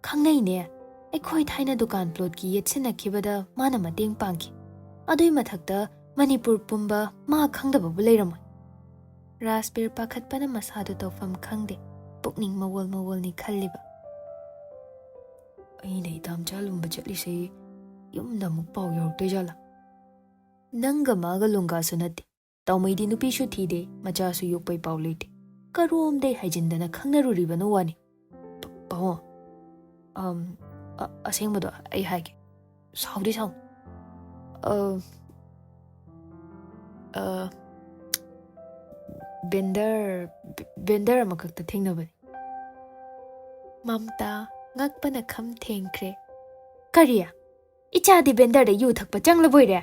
"ꯈꯪꯅꯩꯅꯦ꯫ ꯑꯩꯈꯣꯏ ꯊꯥꯏꯅ ꯗꯨꯀꯥꯟ ꯄ꯭ꯂꯣꯠꯀꯤ ꯌꯦꯠꯁꯤꯟꯅꯈꯤꯕꯗ ꯃꯥꯅ ꯃꯇꯦꯡ ꯄꯥꯡꯈꯤ꯫ ꯑꯗꯨꯏ ꯃꯊꯛꯇ ꯃꯅꯤꯄꯨꯔ ꯄꯨꯝꯕ ꯃꯥ ꯈꯪꯗꯕꯕꯨ ꯂꯩꯔꯝꯃꯣꯏ꯫" ꯔꯥꯖꯕꯤꯔ ꯄꯥꯈꯠꯄꯅ ꯃꯁꯥꯗꯨ ꯇꯧꯐꯝ ꯈꯪꯗꯦ꯫ ꯄꯨꯛꯅꯤꯡ ꯃꯋꯣꯜ ꯃꯋꯣꯜꯅꯤ ꯈꯜꯂꯤꯕ꯫ "ꯑꯩꯅ ꯏꯇꯥꯝꯆꯥ ꯂꯨꯝꯕ ꯆꯠꯂꯤꯁꯦ ꯌꯨꯝꯗ ꯑꯃꯨꯛ ꯄꯥꯎ ꯌꯧꯔꯛꯇꯣꯏꯖꯥꯠꯂꯥ?" "ꯅꯪꯒ ꯃꯥꯒ ꯂꯣꯡꯒꯥꯁꯨ ꯅꯠꯇꯦ꯫ ꯇꯥꯎꯃꯩꯗꯤ ꯅꯨꯄꯤꯁꯨ ꯊꯤꯗꯦ, ꯃꯆꯥꯁꯨ ꯌꯣꯛꯄꯩ ꯄꯥꯎ ꯂꯩꯇꯦ꯫ ꯀꯔꯣꯝꯗꯩ ꯍꯥꯏꯖꯤꯟꯗꯅ ꯈꯪꯅꯔꯨꯔꯤꯕꯅꯣ ꯋꯥꯅꯤ?" "ꯄ-, ꯄꯥꯕꯨꯡ, ꯑꯝ, ꯑ-, ꯑꯁꯦꯡꯕꯗꯣ ꯑꯩ ꯍꯥꯏꯒꯦ꯫ ꯁꯥꯎꯗꯤ ꯁꯥꯎ꯫ ꯑ, ꯑ, ꯕꯦꯟꯗꯔ, ꯕꯦꯟꯗꯔ ꯑꯃꯈꯛꯇ ꯊꯦꯡꯅꯕꯅꯤ꯫ ꯃꯝꯇꯥ ꯉꯛꯄꯅ ꯈꯝ ꯊꯦꯡꯈ꯭ꯔꯦ꯫ "ꯀꯔꯤ? ꯏꯆꯥꯗꯤ ꯕꯦꯟꯗꯔꯗ ꯌꯨ ꯊꯛꯄ ꯆꯪꯂꯕꯣꯏꯔꯦ?"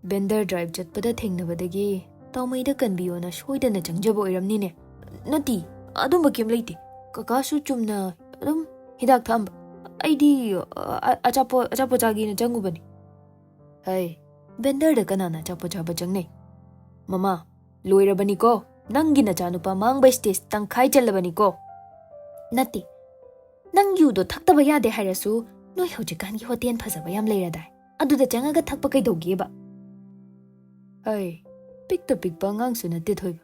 ꯕꯦꯟꯗꯔ ꯗ꯭ꯔꯥꯏꯚ ꯆꯠꯄꯗ ꯊꯦꯡꯅꯕꯗꯒꯤ ꯇꯥꯎꯃꯩꯗ ꯀꯟꯕꯤꯌꯣꯅ ꯁꯣꯏꯗꯅ ꯆꯪꯖꯕ ꯑꯣꯏꯔꯝꯅꯤꯅꯦ꯫ "ꯅꯠꯇꯦ, ꯑꯗꯨꯝꯕ ꯀꯩꯝ ꯂꯩꯇꯦ꯫ ꯀꯀꯥꯁꯨ ꯆꯨꯝꯅ ꯑꯗꯨꯝ ꯍꯤꯗꯥꯛ ꯊꯛꯑꯝꯕ꯫ ꯑꯩꯗꯤ, ꯑ, ꯑꯆꯥꯄꯣꯠ, ꯑꯆꯥꯄꯣꯠ ꯆꯥꯒꯦꯅ ꯆꯪꯉꯨꯕꯅꯤ꯫" "ꯍꯩ, ꯕꯦꯟꯗꯔꯗ ꯀꯅꯥꯅ ꯑꯆꯥꯄꯣꯠ ꯆꯥꯕ ꯆꯪꯅꯩ? ꯃꯃꯥ, ꯂꯣꯏꯔꯕꯅꯤꯀꯣ꯫ ꯅꯪꯒꯤ ꯅꯆꯥꯅꯨꯄꯥ ꯃꯥꯡꯕ ꯁ꯭ꯇꯦꯖ ꯇꯪꯈꯥꯏ ꯆꯜꯂꯕꯅꯤꯀꯣ꯫" "ꯅꯠꯇꯦ, ꯅꯪ ꯌꯨꯗꯣ ꯊꯛꯇꯕ ꯌꯥꯗꯦ ꯍꯥꯏꯔꯁꯨ, ꯅꯣꯏ ꯍꯧꯖꯤꯛꯀꯥꯟꯒꯤ ꯍꯣꯇꯦꯜ ꯐꯖꯕ ꯌꯥꯝ ꯂꯩꯔꯗꯥꯏ? ꯑꯗꯨꯗ ꯆꯪꯉꯒ ꯊꯛꯄ ꯀꯩꯗꯧꯒꯦꯕ?" "ꯍꯩ, ꯄꯤꯛꯇ ꯄꯤꯛꯄ ꯑꯉꯥꯡꯁꯨ ꯅꯠꯇꯦ, ꯊꯣꯏꯕ꯫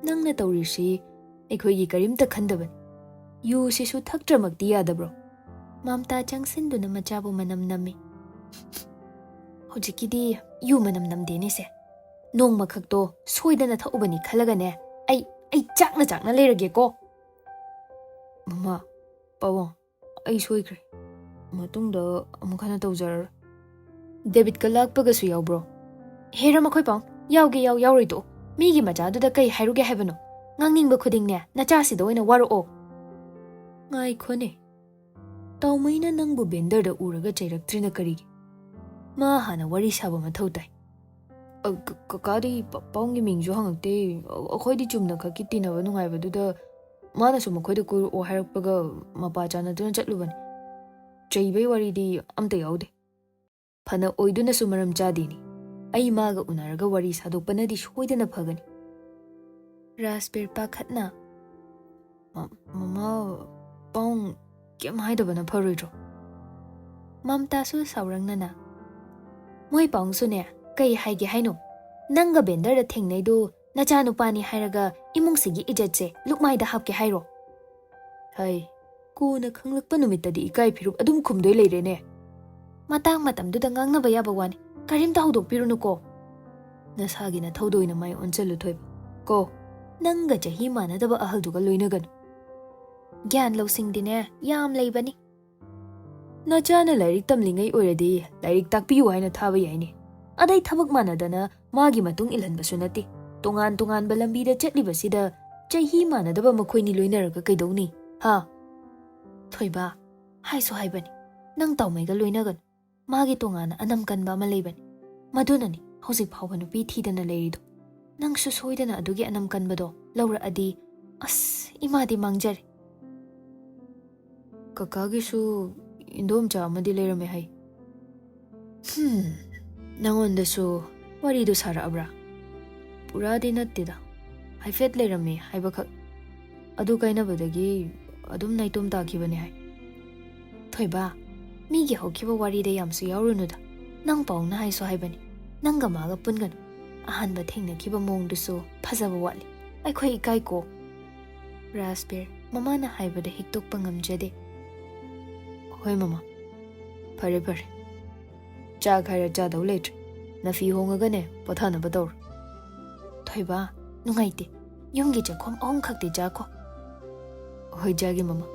ꯅꯪꯅ ꯇꯧꯔꯤꯁꯤ ꯑꯩꯈꯣꯏꯒꯤ ꯀꯔꯤꯝꯇ ꯈꯟꯗꯕꯅꯤ꯫ ꯌꯨꯁꯤꯁꯨ ꯊꯛꯇ꯭ꯔꯃꯛꯇꯤ ꯌꯥꯗꯕ꯭ꯔꯣ?" ꯃꯝꯇꯥ ꯆꯪꯁꯤꯟꯗꯨꯅ ꯃꯆꯥꯕꯨ ꯃꯅꯝ ꯅꯝꯃꯤ꯫ "ꯍꯧꯖꯤꯛꯀꯤꯗꯤ ꯌꯨ ꯃꯅꯝ ꯅꯝꯗꯦꯅꯦ ꯁꯦ꯫ ꯅꯣꯡꯃꯈꯛꯇꯣ ꯁꯣꯏꯗꯅ ꯊꯛꯎꯕꯅꯤ ꯈꯜꯂꯒꯅꯦ, ꯑꯩ, ꯑꯩ ꯆꯥꯛꯅ ꯆꯥꯛꯅ ꯂꯩꯔꯒꯦꯀꯣ꯫" "ꯃꯃꯥ, ꯄꯥꯕꯨꯡ, ꯑꯩ ꯁꯣꯏꯈ꯭ꯔꯦ꯫ ꯃꯇꯨꯡꯗ ꯑꯃꯨꯛ ꯍꯟꯅ ꯇꯧꯖꯔꯔꯣꯏ꯫" "ꯗꯦꯕꯤꯠꯀ ꯂꯥꯛꯄꯒꯁꯨ ꯌꯥꯎꯕ꯭ꯔꯣ?" "ꯍꯦꯔꯥ, ꯃꯈꯣꯏ ꯄꯥꯎ ꯌꯥꯎꯒꯦ ꯌꯥꯎ, ꯌꯥꯎꯔꯣꯏ ꯇꯣꯛꯑꯣ꯫ ꯃꯤꯒꯤ ꯃꯆꯥꯗꯨꯗ ꯀꯩ ꯍꯥꯏꯔꯨꯒꯦ ꯍꯥꯏꯕꯅꯣ? ꯉꯥꯡꯅꯤꯡꯕ ꯈꯨꯗꯤꯡꯅꯦ ꯅꯆꯥꯁꯤꯗ ꯑꯣꯏꯅ ꯋꯥꯔꯛꯑꯣ꯫" "ꯉꯥꯏꯈꯣꯅꯦ, ꯇꯥꯎꯃꯩꯅ ꯅꯪꯕꯨ ꯕꯦꯟꯗꯔꯗ ꯎꯔꯒ ꯆꯩꯔꯛꯇ꯭ꯔꯤꯅ ꯀꯔꯤꯒꯤ? ꯃꯥ ꯍꯥꯟꯅ ꯋꯥꯔꯤ ꯁꯥꯕ ꯃꯊꯧ ꯇꯥꯏ꯫" "ꯑ, ꯀ-, ꯀꯀꯥꯗꯤ ꯄ-, ꯄꯥꯎꯒꯤ ꯃꯤꯡꯁꯨ ꯍꯪꯉꯛꯇꯦ꯫ ꯑ-, ꯑꯩꯈꯣꯏꯗꯤ ꯆꯨꯝꯅ ꯈꯛꯀꯤ ꯇꯤꯟꯅꯕ ꯅꯨꯡꯉꯥꯏꯕꯗꯨꯗ ꯃꯥꯅꯁꯨ ꯃꯈꯣꯏꯗ ꯀꯣꯏꯔꯛꯑꯣ ꯍꯥꯏꯔꯛꯄꯒ ꯃꯄꯥ ꯆꯥꯟꯅꯗꯨꯅ ꯆꯠꯂꯨꯕꯅꯤ꯫ ꯆꯩꯕꯩ ꯋꯥꯔꯤꯗꯤ ꯑꯝꯇ ꯌꯥꯎꯗꯦ꯫ ꯐꯅ ꯑꯣꯏꯗꯨꯅꯁꯨ ꯃꯔꯝ ꯆꯥꯗꯦꯅꯦ꯫ ꯑꯩ ꯃꯥꯒ ꯎꯅꯔꯒ ꯋꯥꯔꯤ ꯁꯥꯗꯣꯛꯄꯅꯗꯤ ꯁꯣꯏꯗꯅ ꯐꯒꯅꯤ꯫" ꯔꯥꯖꯕꯤꯔ ꯄꯥꯈꯠꯅ, "ꯃ-, ꯃꯃꯥ, ꯄꯥꯎꯡ ꯀꯩꯝ ꯍꯥꯏꯗꯕꯅ ꯐꯔꯣꯏꯗ꯭ꯔꯣ?" ꯃꯝꯇꯥꯁꯨ ꯁꯥꯎꯔꯪꯅꯅ, "ꯃꯣꯏ ꯄꯥꯎꯡꯁꯨꯅꯦ, ꯀꯩ ꯍꯥꯏꯒꯦ ꯍꯥꯏꯅꯣ? ꯅꯪꯒ ꯕꯦꯟꯗꯔꯗ ꯊꯦꯡꯅꯩꯗꯣ ꯅꯆꯥꯅꯨꯄꯥꯅꯤ ꯍꯥꯏꯔꯒ ꯏꯃꯨꯡꯁꯤꯒꯤ ꯏꯖꯠꯁꯦ ꯂꯨꯛꯃꯥꯏꯗ ꯍꯥꯞꯀꯦ ꯍꯥꯏꯔꯣ?" "ꯍꯩ, ꯀꯣꯟꯅ ꯈꯪꯂꯛꯄ ꯅꯨꯃꯤꯠꯇꯗꯤ ꯏꯀꯥꯏ ꯐꯤꯔꯨꯞ ꯑꯗꯨꯝ ꯈꯨꯝꯗꯣꯏ ꯂꯩꯔꯦꯅꯦ꯫" "ꯃꯇꯥꯡ ꯃꯇꯝꯗꯨꯗ ꯉꯥꯡꯅꯕ ꯌꯥꯕ ꯋꯥꯅꯤ, ꯀꯔꯤꯝꯇ ꯍꯧꯗꯣꯛꯄꯤꯔꯨꯅꯨꯀꯣ꯫" "ꯅꯁꯥꯒꯤ ꯅꯊꯧꯗ ꯑꯣꯏꯅ ꯃꯥꯏ ꯑꯣꯟꯁꯤꯜꯂꯨ, ꯊꯣꯏꯕ꯫ ꯀꯣ, ꯅꯪꯒ ꯆꯍꯤ ꯃꯥꯟꯅꯗꯕ ꯑꯍꯜꯗꯨꯒ ꯂꯣꯏꯅꯒꯅꯨ꯫" "ꯒ꯭ꯌꯥꯟ ꯂꯧꯁꯤꯡꯗꯤꯅꯦ ꯌꯥꯝ ꯂꯩꯕꯅꯤ꯫" ꯅꯆꯥꯅ ꯂꯥꯏꯔꯤꯛ ꯇꯝꯂꯤꯉꯩ ꯑꯣꯏꯔꯗꯤ ꯂꯥꯏꯔꯤꯛ ꯇꯥꯛꯄꯤꯌꯨ ꯍꯥꯏꯅ ꯊꯥꯕ ꯌꯥꯏꯅꯦ꯫ ꯑꯗꯩ ꯊꯕꯛ ꯃꯥꯟꯅꯗꯅ ꯃꯥꯒꯤ ꯃꯇꯨꯡ ꯏꯜꯍꯟꯕꯁꯨ ꯅꯠꯇꯦ꯫ ꯇꯣꯉꯥꯟ ꯇꯣꯉꯥꯟꯕ ꯂꯝꯕꯤꯗ ꯆꯠꯂꯤꯕꯁꯤꯗ ꯆꯍꯤ ꯃꯥꯟꯅꯗꯕ ꯃꯈꯣꯏꯅꯤ ꯂꯣꯏꯅꯔꯒ ꯀꯩꯗꯧꯅꯤ? ꯍꯥ? ꯊꯣꯏꯕ, ꯍꯥꯏꯁꯨ ꯍꯥꯏꯕꯅꯤ, ꯅꯪ ꯇꯥꯎꯃꯩꯒ ꯂꯣꯏꯅꯒꯅꯨ꯫ ꯃꯥꯒꯤ ꯇꯣꯉꯥꯟꯅ ꯑꯅꯝ ꯀꯟꯕ ꯑꯃ ꯂꯩꯕꯅꯤ꯫ ꯃꯗꯨꯅꯅꯤ ꯍꯧꯖꯤꯛ ꯐꯥꯎꯕ ꯅꯨꯄꯤ ꯊꯤꯗꯅ ꯂꯩꯔꯤꯗꯣ꯫ ꯅꯪꯁꯨ ꯁꯣꯏꯗꯅ ꯑꯗꯨꯒꯤ ꯑꯅꯝ ꯀꯟꯕꯗꯣ ꯂꯧꯔꯛꯑꯗꯤ, ꯑꯁ, ꯏꯃꯥꯗꯤ ꯃꯥꯡꯖꯔꯦ꯫ ꯀꯀꯥꯒꯤꯁꯨ ꯏꯟꯗꯣꯝꯆꯥ ꯑꯃꯗꯤ ꯂꯩꯔꯝꯃꯦ ꯍꯥꯏ꯫ ꯍꯝ, ꯅꯪꯉꯣꯟꯗꯁꯨ ꯋꯥꯔꯤꯗꯨ ꯁꯥꯔꯛꯑꯕ꯭ꯔꯥ? ꯄꯨꯔꯥꯗꯤ ꯅꯠꯇꯦꯗ, ꯍꯥꯏꯐꯦꯠ ꯂꯩꯔꯝꯃꯤ ꯍꯥꯏꯕꯈꯛ꯫ ꯑꯗꯨ ꯀꯥꯏꯅꯕꯗꯒꯤ ꯑꯗꯨꯝ ꯅꯥꯏꯇꯣꯝ ꯇꯥꯈꯤꯕꯅꯦ ꯍꯥꯏ꯫ ꯊꯣꯏꯕ, ꯃꯤꯒꯤ ꯍꯧꯈꯤꯕ ꯋꯥꯔꯤꯗ ꯌꯥꯝꯁꯨ ꯌꯥꯎꯔꯨꯅꯨꯗ꯫ ꯅꯪ ꯄꯥꯎꯅ ꯍꯥꯏꯁꯨ ꯍꯥꯏꯕꯅꯤ, ꯅꯪꯒ ꯃꯥꯒ ꯄꯨꯟꯒꯅꯨ꯫ ꯑꯍꯥꯟꯕ ꯊꯦꯡꯅꯈꯤꯕ ꯃꯑꯣꯡꯗꯨꯁꯨ ꯐꯖꯕ ꯋꯥꯠꯂꯤ꯫ ꯑꯩꯈꯣꯏ ꯏꯀꯥꯏꯀꯣ꯫ ꯔꯥꯖꯕꯤꯔ, ꯃꯃꯥꯅ ꯍꯥꯏꯕꯗ ꯍꯤꯛꯇꯣꯛꯄ ꯉꯝꯖꯗꯦ꯫ ꯍꯣꯏ ꯃꯃꯥ, ꯐꯔꯦ ꯐꯔꯦ꯫ ꯆꯥꯛ ꯍꯥꯏꯔ ꯆꯥꯗꯧ ꯂꯩꯇ꯭ꯔꯦ꯫ ꯅꯐꯤ ꯍꯣꯡꯉꯒꯅꯦ ꯄꯣꯊꯥꯅꯕ ꯇꯧꯔꯣ꯫ ꯊꯣꯏꯕ, ꯅꯨꯡꯉꯥꯏꯇꯦ꯫ ꯌꯨꯝꯒꯤ ꯆꯥꯛꯈꯣꯝ ꯑꯍꯨꯝ ꯈꯛꯇꯤ ꯆꯥꯈꯣ꯫ ꯍꯣꯏ ꯆꯥꯒꯦ ꯃꯃꯥ꯫